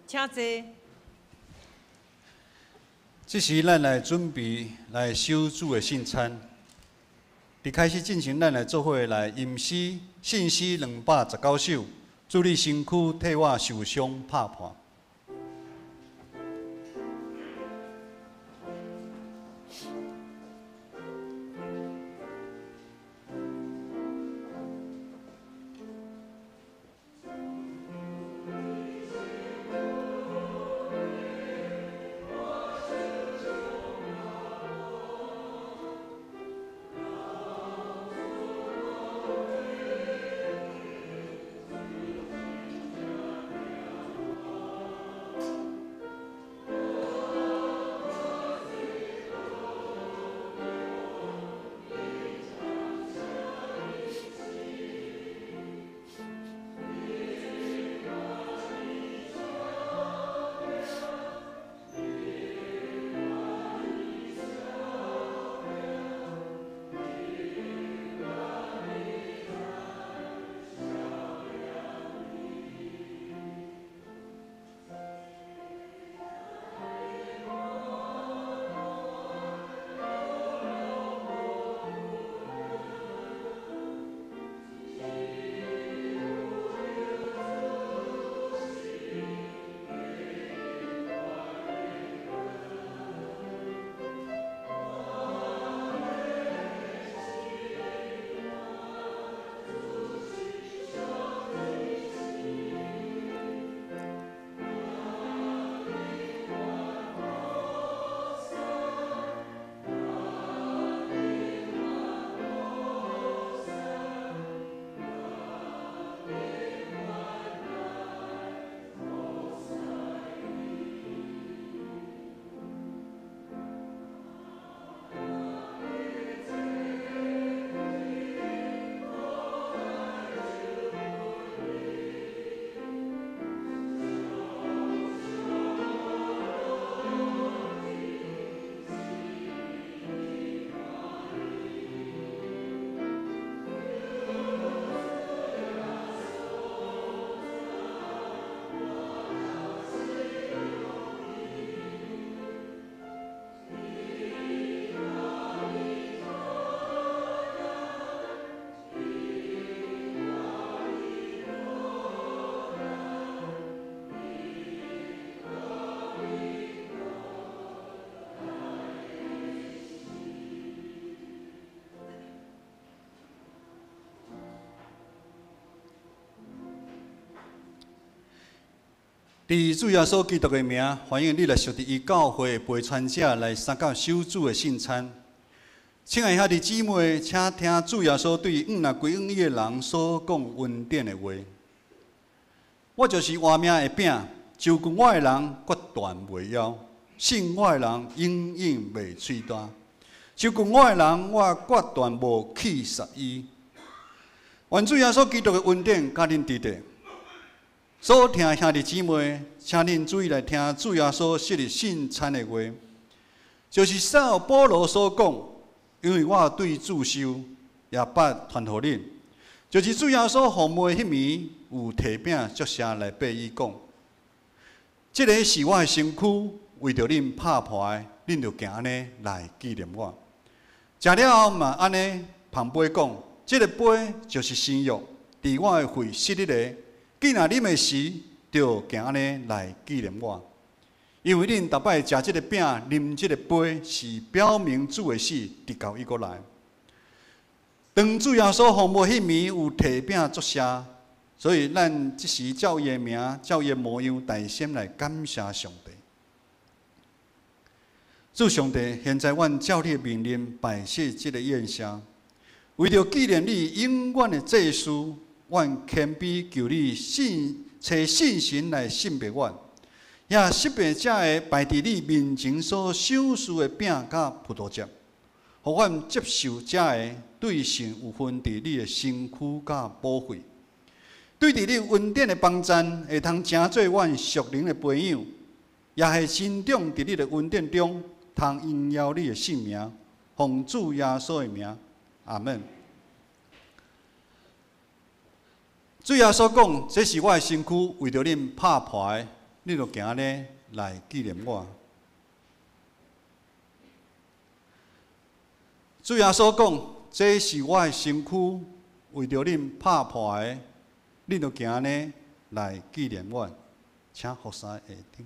請坐。這時，咱來準備來守主的聖餐。佇開始進前，咱來做伙來吟詩，聖詩219首，主你身軀替我受傷拍破。佇主耶穌基督的名，歡迎你來屬佇伊教會的陪傳者來參加守主的聖餐。親愛兄弟姊妹，請聽主耶穌對向來歸向伊的人所講恩典的話。我就是活命的餅，就近我的人決斷袂枵，信我的人永遠袂喙乾。就近我的人，我決斷無棄殺伊。願主耶穌基督的恩典佮恁佇咧。所聽兄弟姊妹，請恁注意來聽主耶穌設立聖餐的話，就是使徒保羅所講，因為我對主受，也捌傳予恁，就是主耶穌予賣彼暝，有提餅祝謝來擘伊講，這个是我的身軀，為著恁拍破的，恁著行按呢來紀念我。食了後嘛按呢捧杯講，這个杯就是新約，佇我的血設立的。既若啉的時，就行按呢來紀念我。因為恁逐擺食這个餅、啉這个杯，是表明主的死，直到伊閣來。當主耶穌予賣彼暝有提餅祝謝，所以咱這時照伊的名、照伊的模樣，大聲來感謝上帝。主上帝，現在阮照你的命令擺設這个宴席，為著紀念你永遠的祭司。阮謙卑求你信，揣信神來聖別阮，也識別這个擺佇你面前所賞賜的餅佮葡萄汁，予阮接受這个對神有份佇你的身軀佮寶血，對佇你恩典的幫贊，會通成做阮屬靈的培養，也會成長佇你的恩典中，通榮耀你的聖名，奉主耶穌的名，阿門。主耶穌講：這是我的身軀，為著恁拍破的，你著行按呢來紀念我。主耶穌講：這是我的身軀，為著恁拍破的，恁著行按呢來紀念我。請服侍下頂。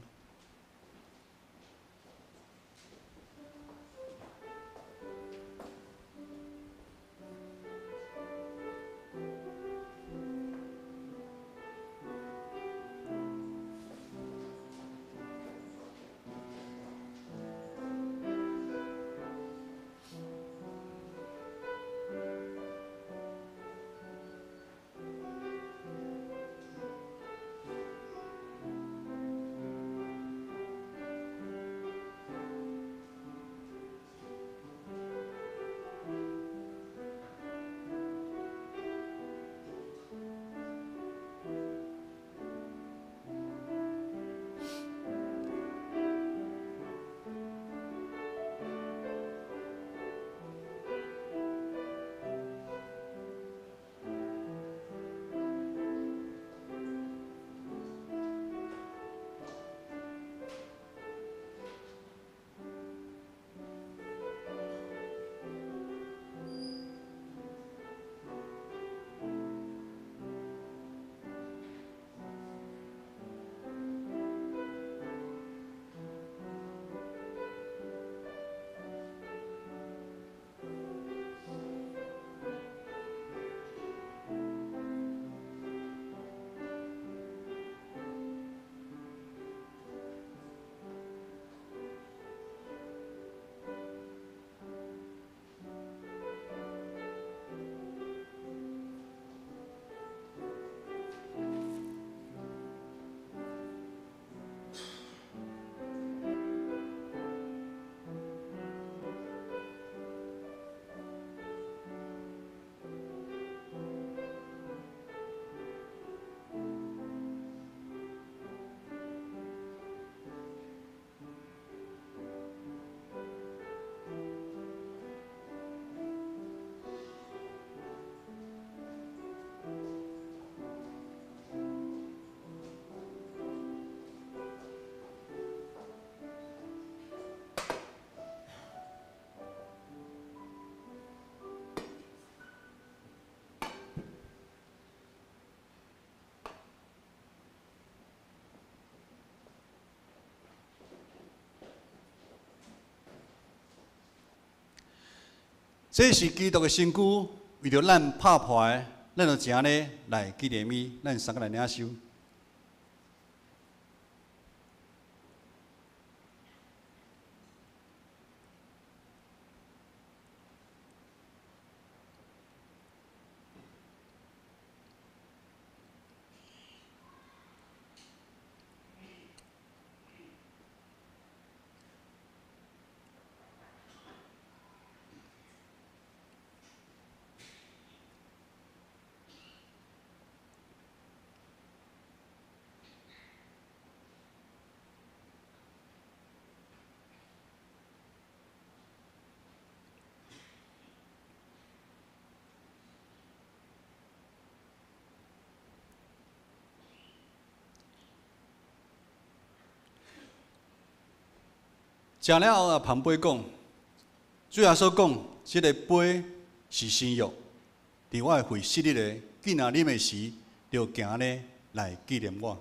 這是基督的身軀，為著咱拍破的，咱就這按呢來紀念伊。咱三個來領受。食了後啊，捧杯講，主耶穌講，這个杯是新約，佇我的血設立的，見若啉的時，就行按呢來紀念我。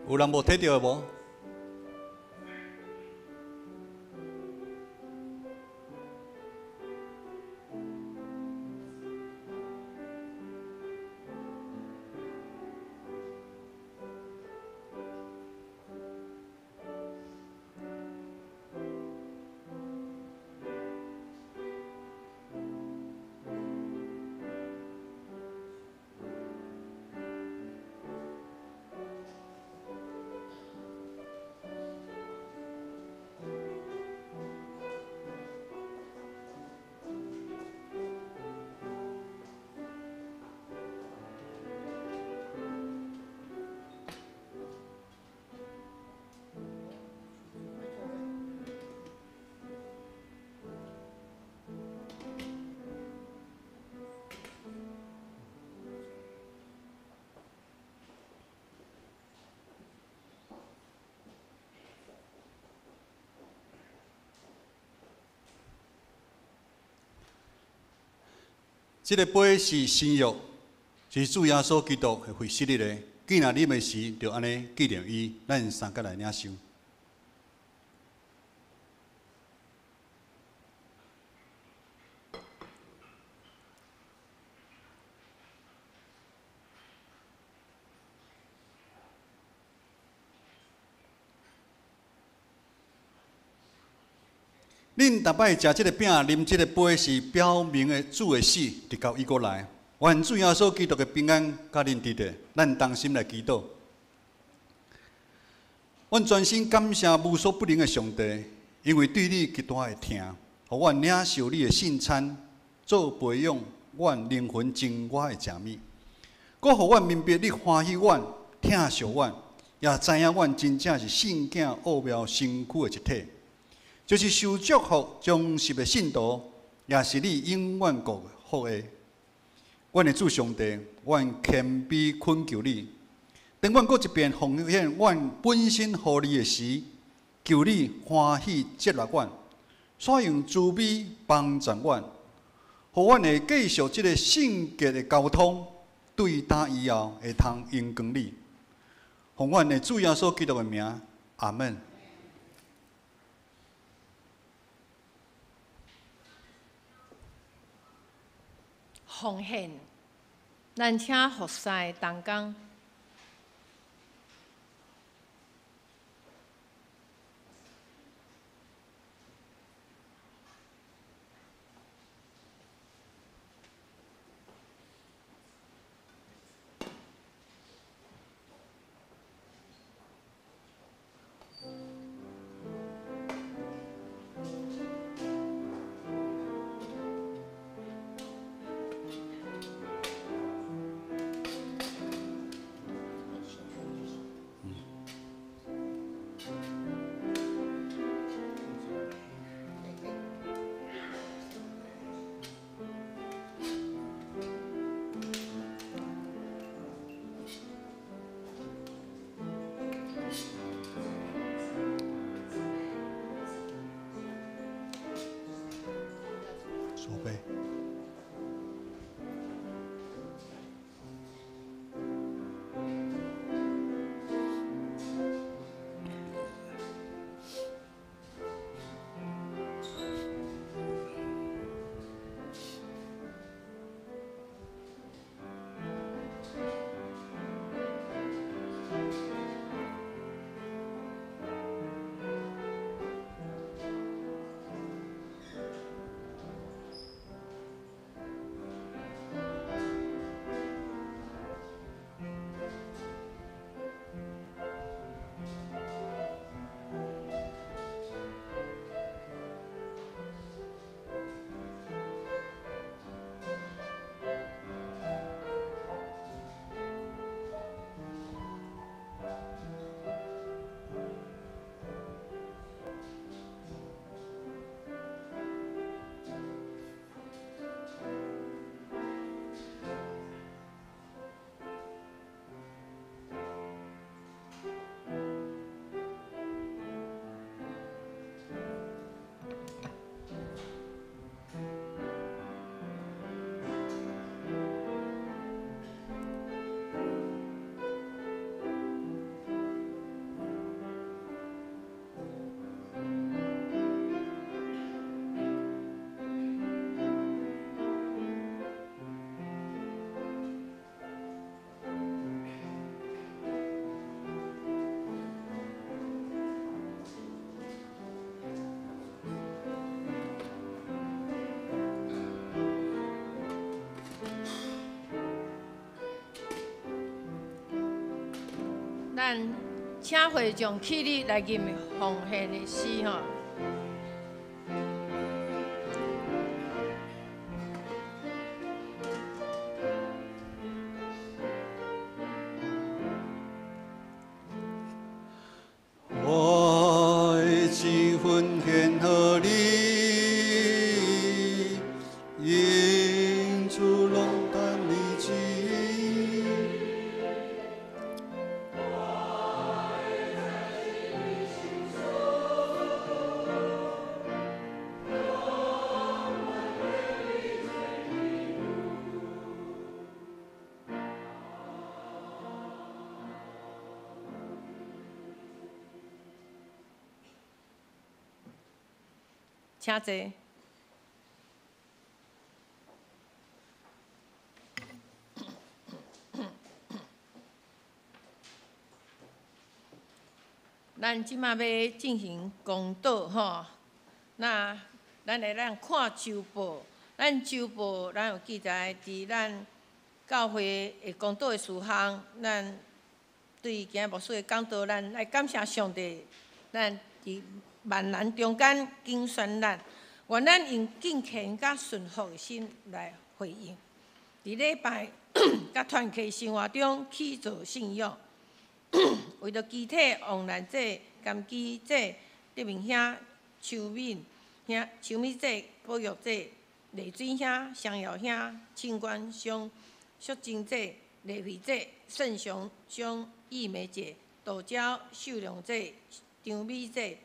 有人無提著的無？這个杯是新約，是主耶穌基督會為昔日的。既然啉的時，就按呢紀念伊，咱三個來領受。恁逐擺食這个餅、啉這个杯，是表明的主的死，直到伊閣來。願主耶穌基督的平安佮恁佇咧，咱同心來祈禱。阮專心感謝無所不能的上帝，因為對你極大的疼，予阮領受你的聖餐，做培養阮靈魂真我的食物，閣予阮明白你歡喜阮、疼惜阮，也知影阮真正是聖潔奧妙身軀的一體。就是受祝福忠實的信徒，也是你永遠祝福的。阮的主上帝，阮謙卑懇求你，當阮閣一遍奉獻阮本身予你的時，求你歡喜接納阮，煞用慈悲幫助阮，予阮會繼續這个聖潔的交通，對今以後會通榮光你。奉阮的主耶穌基督的名，阿門。奉獻，咱請服侍同工。咱請會眾起立來吟奉獻的詩吼。我的這份獻予你，因主攏等你旨意。請坐。咱這馬欲進行公禱吼，那咱來咱看週報，咱週報咱有記載佇咱教會的公禱的事項，咱對今日牧師的講道，咱來感謝上帝，咱佇萬難中間揀選咱，願咱用敬虔佮順服的心來回應。佇禮拜佮團契生活中去做信仰，為著肢體王蘭姐、甘基姐、德明兄、秋敏兄、秋美姐、寶玉姐、麗水兄、双耀兄、清官兄、淑珍姐、麗慧姐、盛雄兄、玉梅姐、杜娇、秀良姐、張美姐、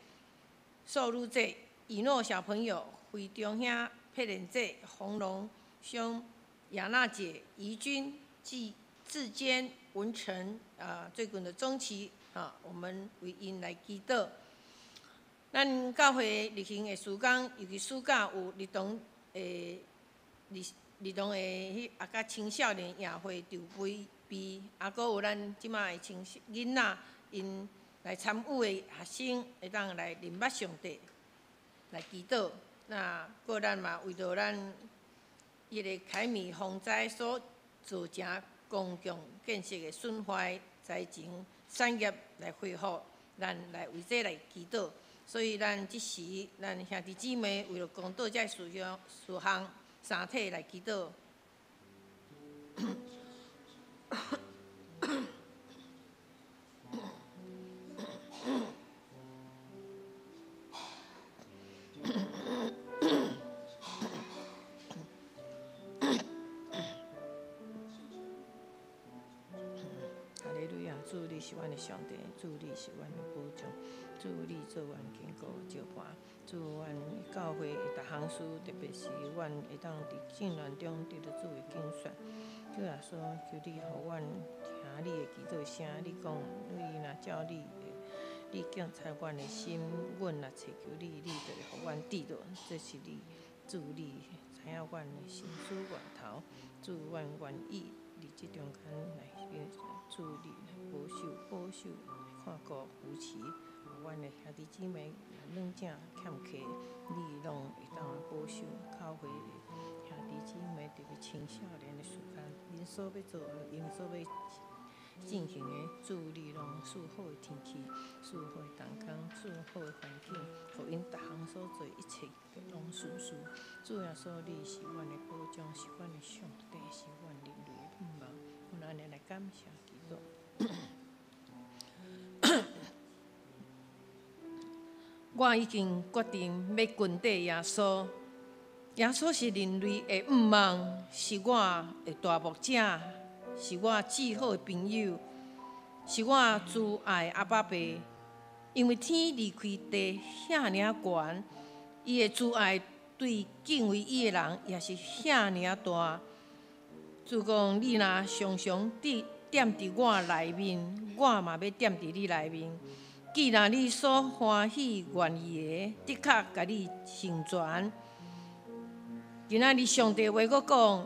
素女姐、以諾小朋友、惠中兄、佩蓮姐、洪龍兄、雅娜姐、怡君、志志堅、文成啊，最近的中期啊，我們為𪜶來祈禱。咱教會例行的事工，尤其暑假有兒童的兒童的彼啊，佮青少年夜會籌備備，啊，閣有咱這馬的青囡仔𪜶來參與的學生，會當來認捌上帝，來祈禱。那閣咱嘛為著咱彼个凱米洪災所造成公共建設的損壞、災情、產業來恢復，咱來為這來祈禱。所以咱這時，咱兄弟姊妹為著公禱這事項、事項三體來祈禱。哈利路亞！主，你是阮的上帝，主，你是阮的保障，主，你做阮堅固的石磐，主，阮教會的逐項事，特別是阮會當佇戰亂中得著主的揀選。主耶穌，求你予阮聽你的祈禱聲，你講，你若照你的，你檢查阮的心，阮若尋求你，你就會予阮得著。這是你，主，你知影阮的心思念頭，主，阮願意佇這中間來主你來保守、保守、看顧、扶持，予阮的兄弟姊妹若軟正欠缺，你攏會當保守教會的兄弟姊妹，特別青少年的時間，𪜶所欲做、𪜶所欲進行的，主你攏賜好的天氣，賜好的同工，賜好的環境，予𪜶逐項所做一切攏順遂。主耶穌，你是阮的保障，是阮的上帝，是阮人類的盼望。阮按呢來感謝基督。我已經決定欲跟綴耶穌。耶穌是人類的盼望，是我的大牧者，是我至好的朋友，是我慈愛的阿爸爸。因為天離開地遐爾懸，伊的慈愛對敬畏伊的人也是遐爾大。主講，你若常常踮佇我內面，我嘛欲踮佇你內面。既然你所歡喜願意的，的確共你成全。今仔日上帝話閣講，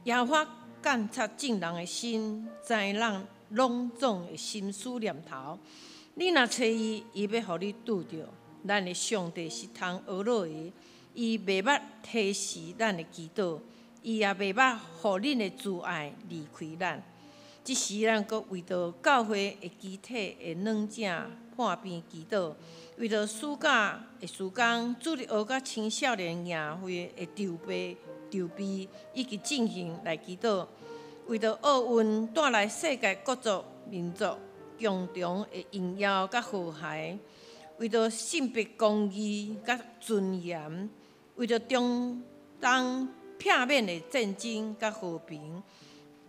耶和華監察眾人的心，知人攏總的心思念頭。你若揣伊，伊欲予你拄著。咱的上帝是通呵咾的，伊袂捌提示咱的祈禱，伊也袂捌予恁的慈愛離開咱。這時咱閣為著教會的肢體的軟者破病祈禱，為著暑假的事工、主日學佮青少年營會的籌備以及進行來祈禱，為著奧運帶來世界各族民族共同的榮耀佮和諧，為著性別公義佮尊嚴，為著中東避免的戰爭佮和平，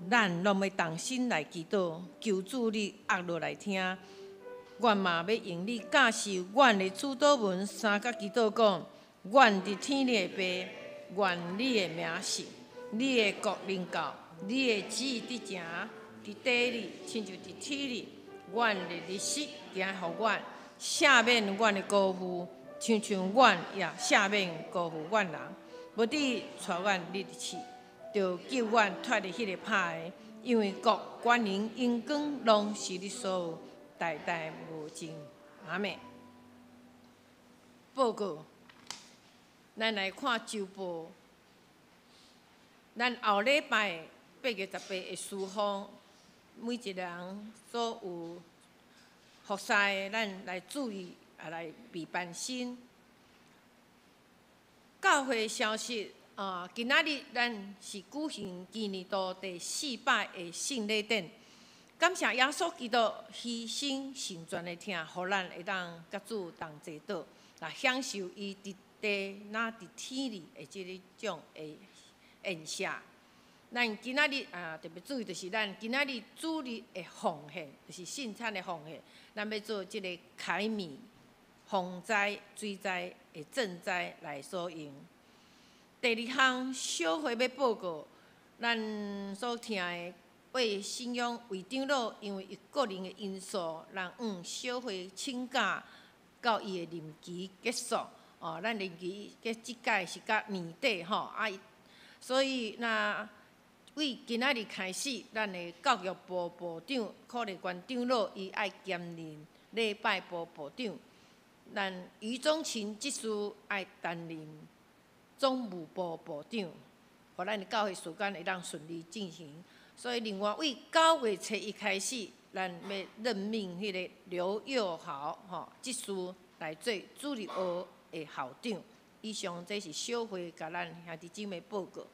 咱攏欲同心來祈禱，求主你壓落來聽。阮嘛欲用你教示阮的主禱文三角祈禱講：阮佇天裡的父，願你的名聖，你的國臨到，你的旨意得成，佇地裡親像佇天裡。阮的日食今予阮，赦免阮的辜負，親像阮也赦免辜負阮人。無得帶阮入試，著救阮脫離彼个歹的，因為國、權能、榮光攏是你所有，代代無盡。阿們。報告，咱來看週報。咱後禮拜8月18的事奉，每一个人所有服侍的，咱來注意，也來備班心。教會消息啊，今仔日咱是舉行今年度第4擺的聖禮典。感謝耶穌基督犧牲成全的疼，予咱會當佮主同齊倒，來享受伊佇地若佇天裡的這个種的宴席。咱今仔日啊特別注意，就是咱今仔日主日的奉獻，就是聖餐的奉獻，咱欲做這个凱米防災、水災的賑災來所用。第二項小會欲報告，咱所聽的魏信仰魏長老，因為伊個人的因素，人向小會請假到伊的任期結束。哦，咱任期結這屆是到年底吼，啊，所以若為今仔日開始，咱的教育部部長柯麗娟長老，伊愛兼任禮拜部部長。咱余宗琴執事愛擔任總務部部長，予咱的教會事工會當順利進行。所以，另外為9月初1開始，咱欲任命彼个劉佑豪吼執事來做主日學的校長。以上這是小會共咱兄弟姊妹報告。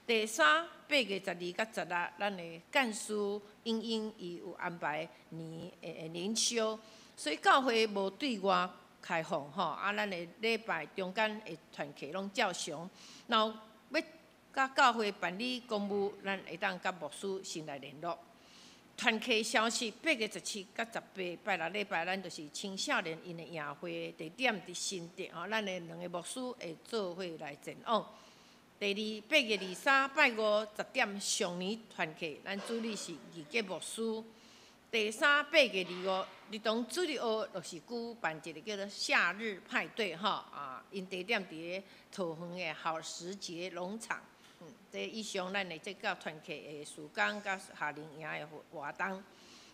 第三，8月12佮16，咱的幹事英英伊有安排年的靈修，所以教會無對外開放吼，啊，咱的禮拜中間的團契攏照常。若有欲佮教會辦理公務，咱會當佮牧師先來聯絡。團契消息，8月17佮18，拜六禮拜，咱就是青少年𪜶的營會，地點佇新竹吼，咱的兩个牧師會做伙來前往。第二，8月23拜五10點上年團契，咱主理是義傑牧師。第三，8月25，兒童主日學就是舉辦一个叫做夏日派對吼，啊，𪜶地點佇咧桃園的好時節農場。這以上咱的這個團契的事工佮夏令營的活動。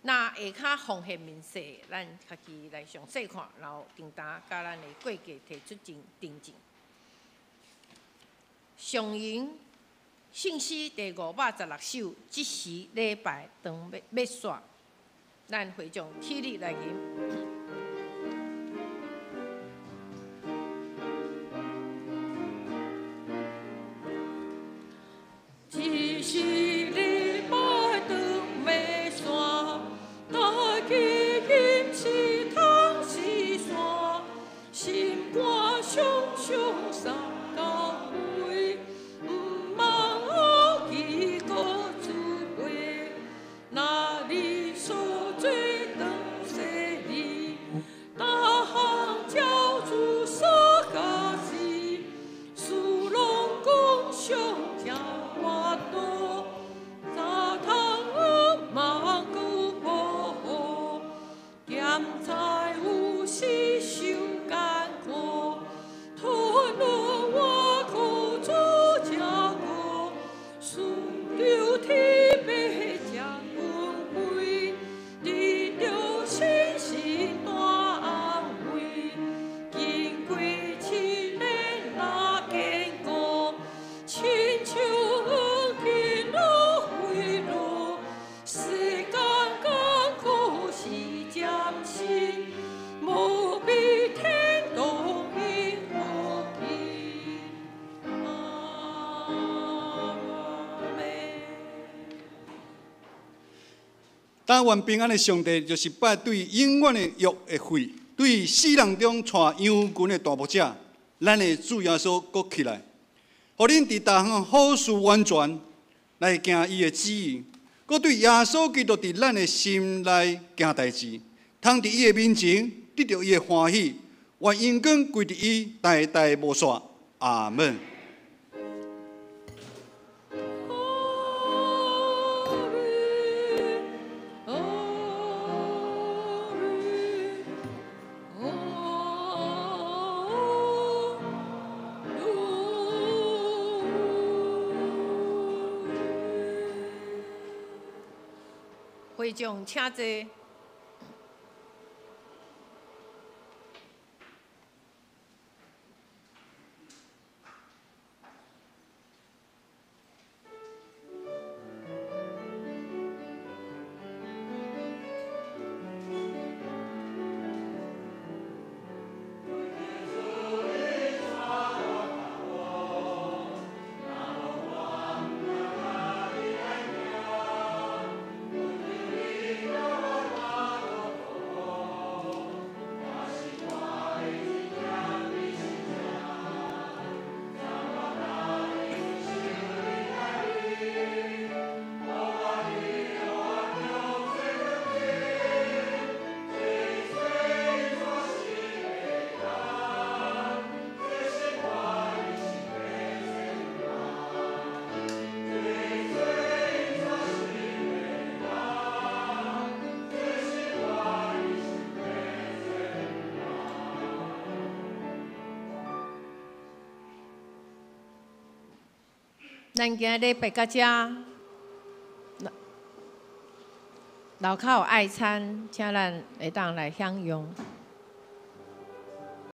那下跤奉獻明細，咱家己來詳細看，然後訂單佮咱的會計提出訂正。上銀聖詩第516首，這時禮拜當欲煞，咱會眾起立來吟。這時禮拜當欲散，大家吟詩通是山，心肝常常送到位，毋茫學記閣出話，若你所做當洗禮，逐項照主所教示，事攏講上聽我多，但願平安的上帝，就是拜對永遠的約的血，對死人中帶羊群的大牧者，咱的主耶穌閣起來，予恁佇逐項好事完全來行伊的旨意，閣對耶穌基督佇咱的心內行代誌，通佇伊的面前得著伊的歡喜，願榮光歸佇伊，代代無煞。阿門。會眾請坐。咱今日拜到遮，樓跤有愛餐，請咱會當來享用。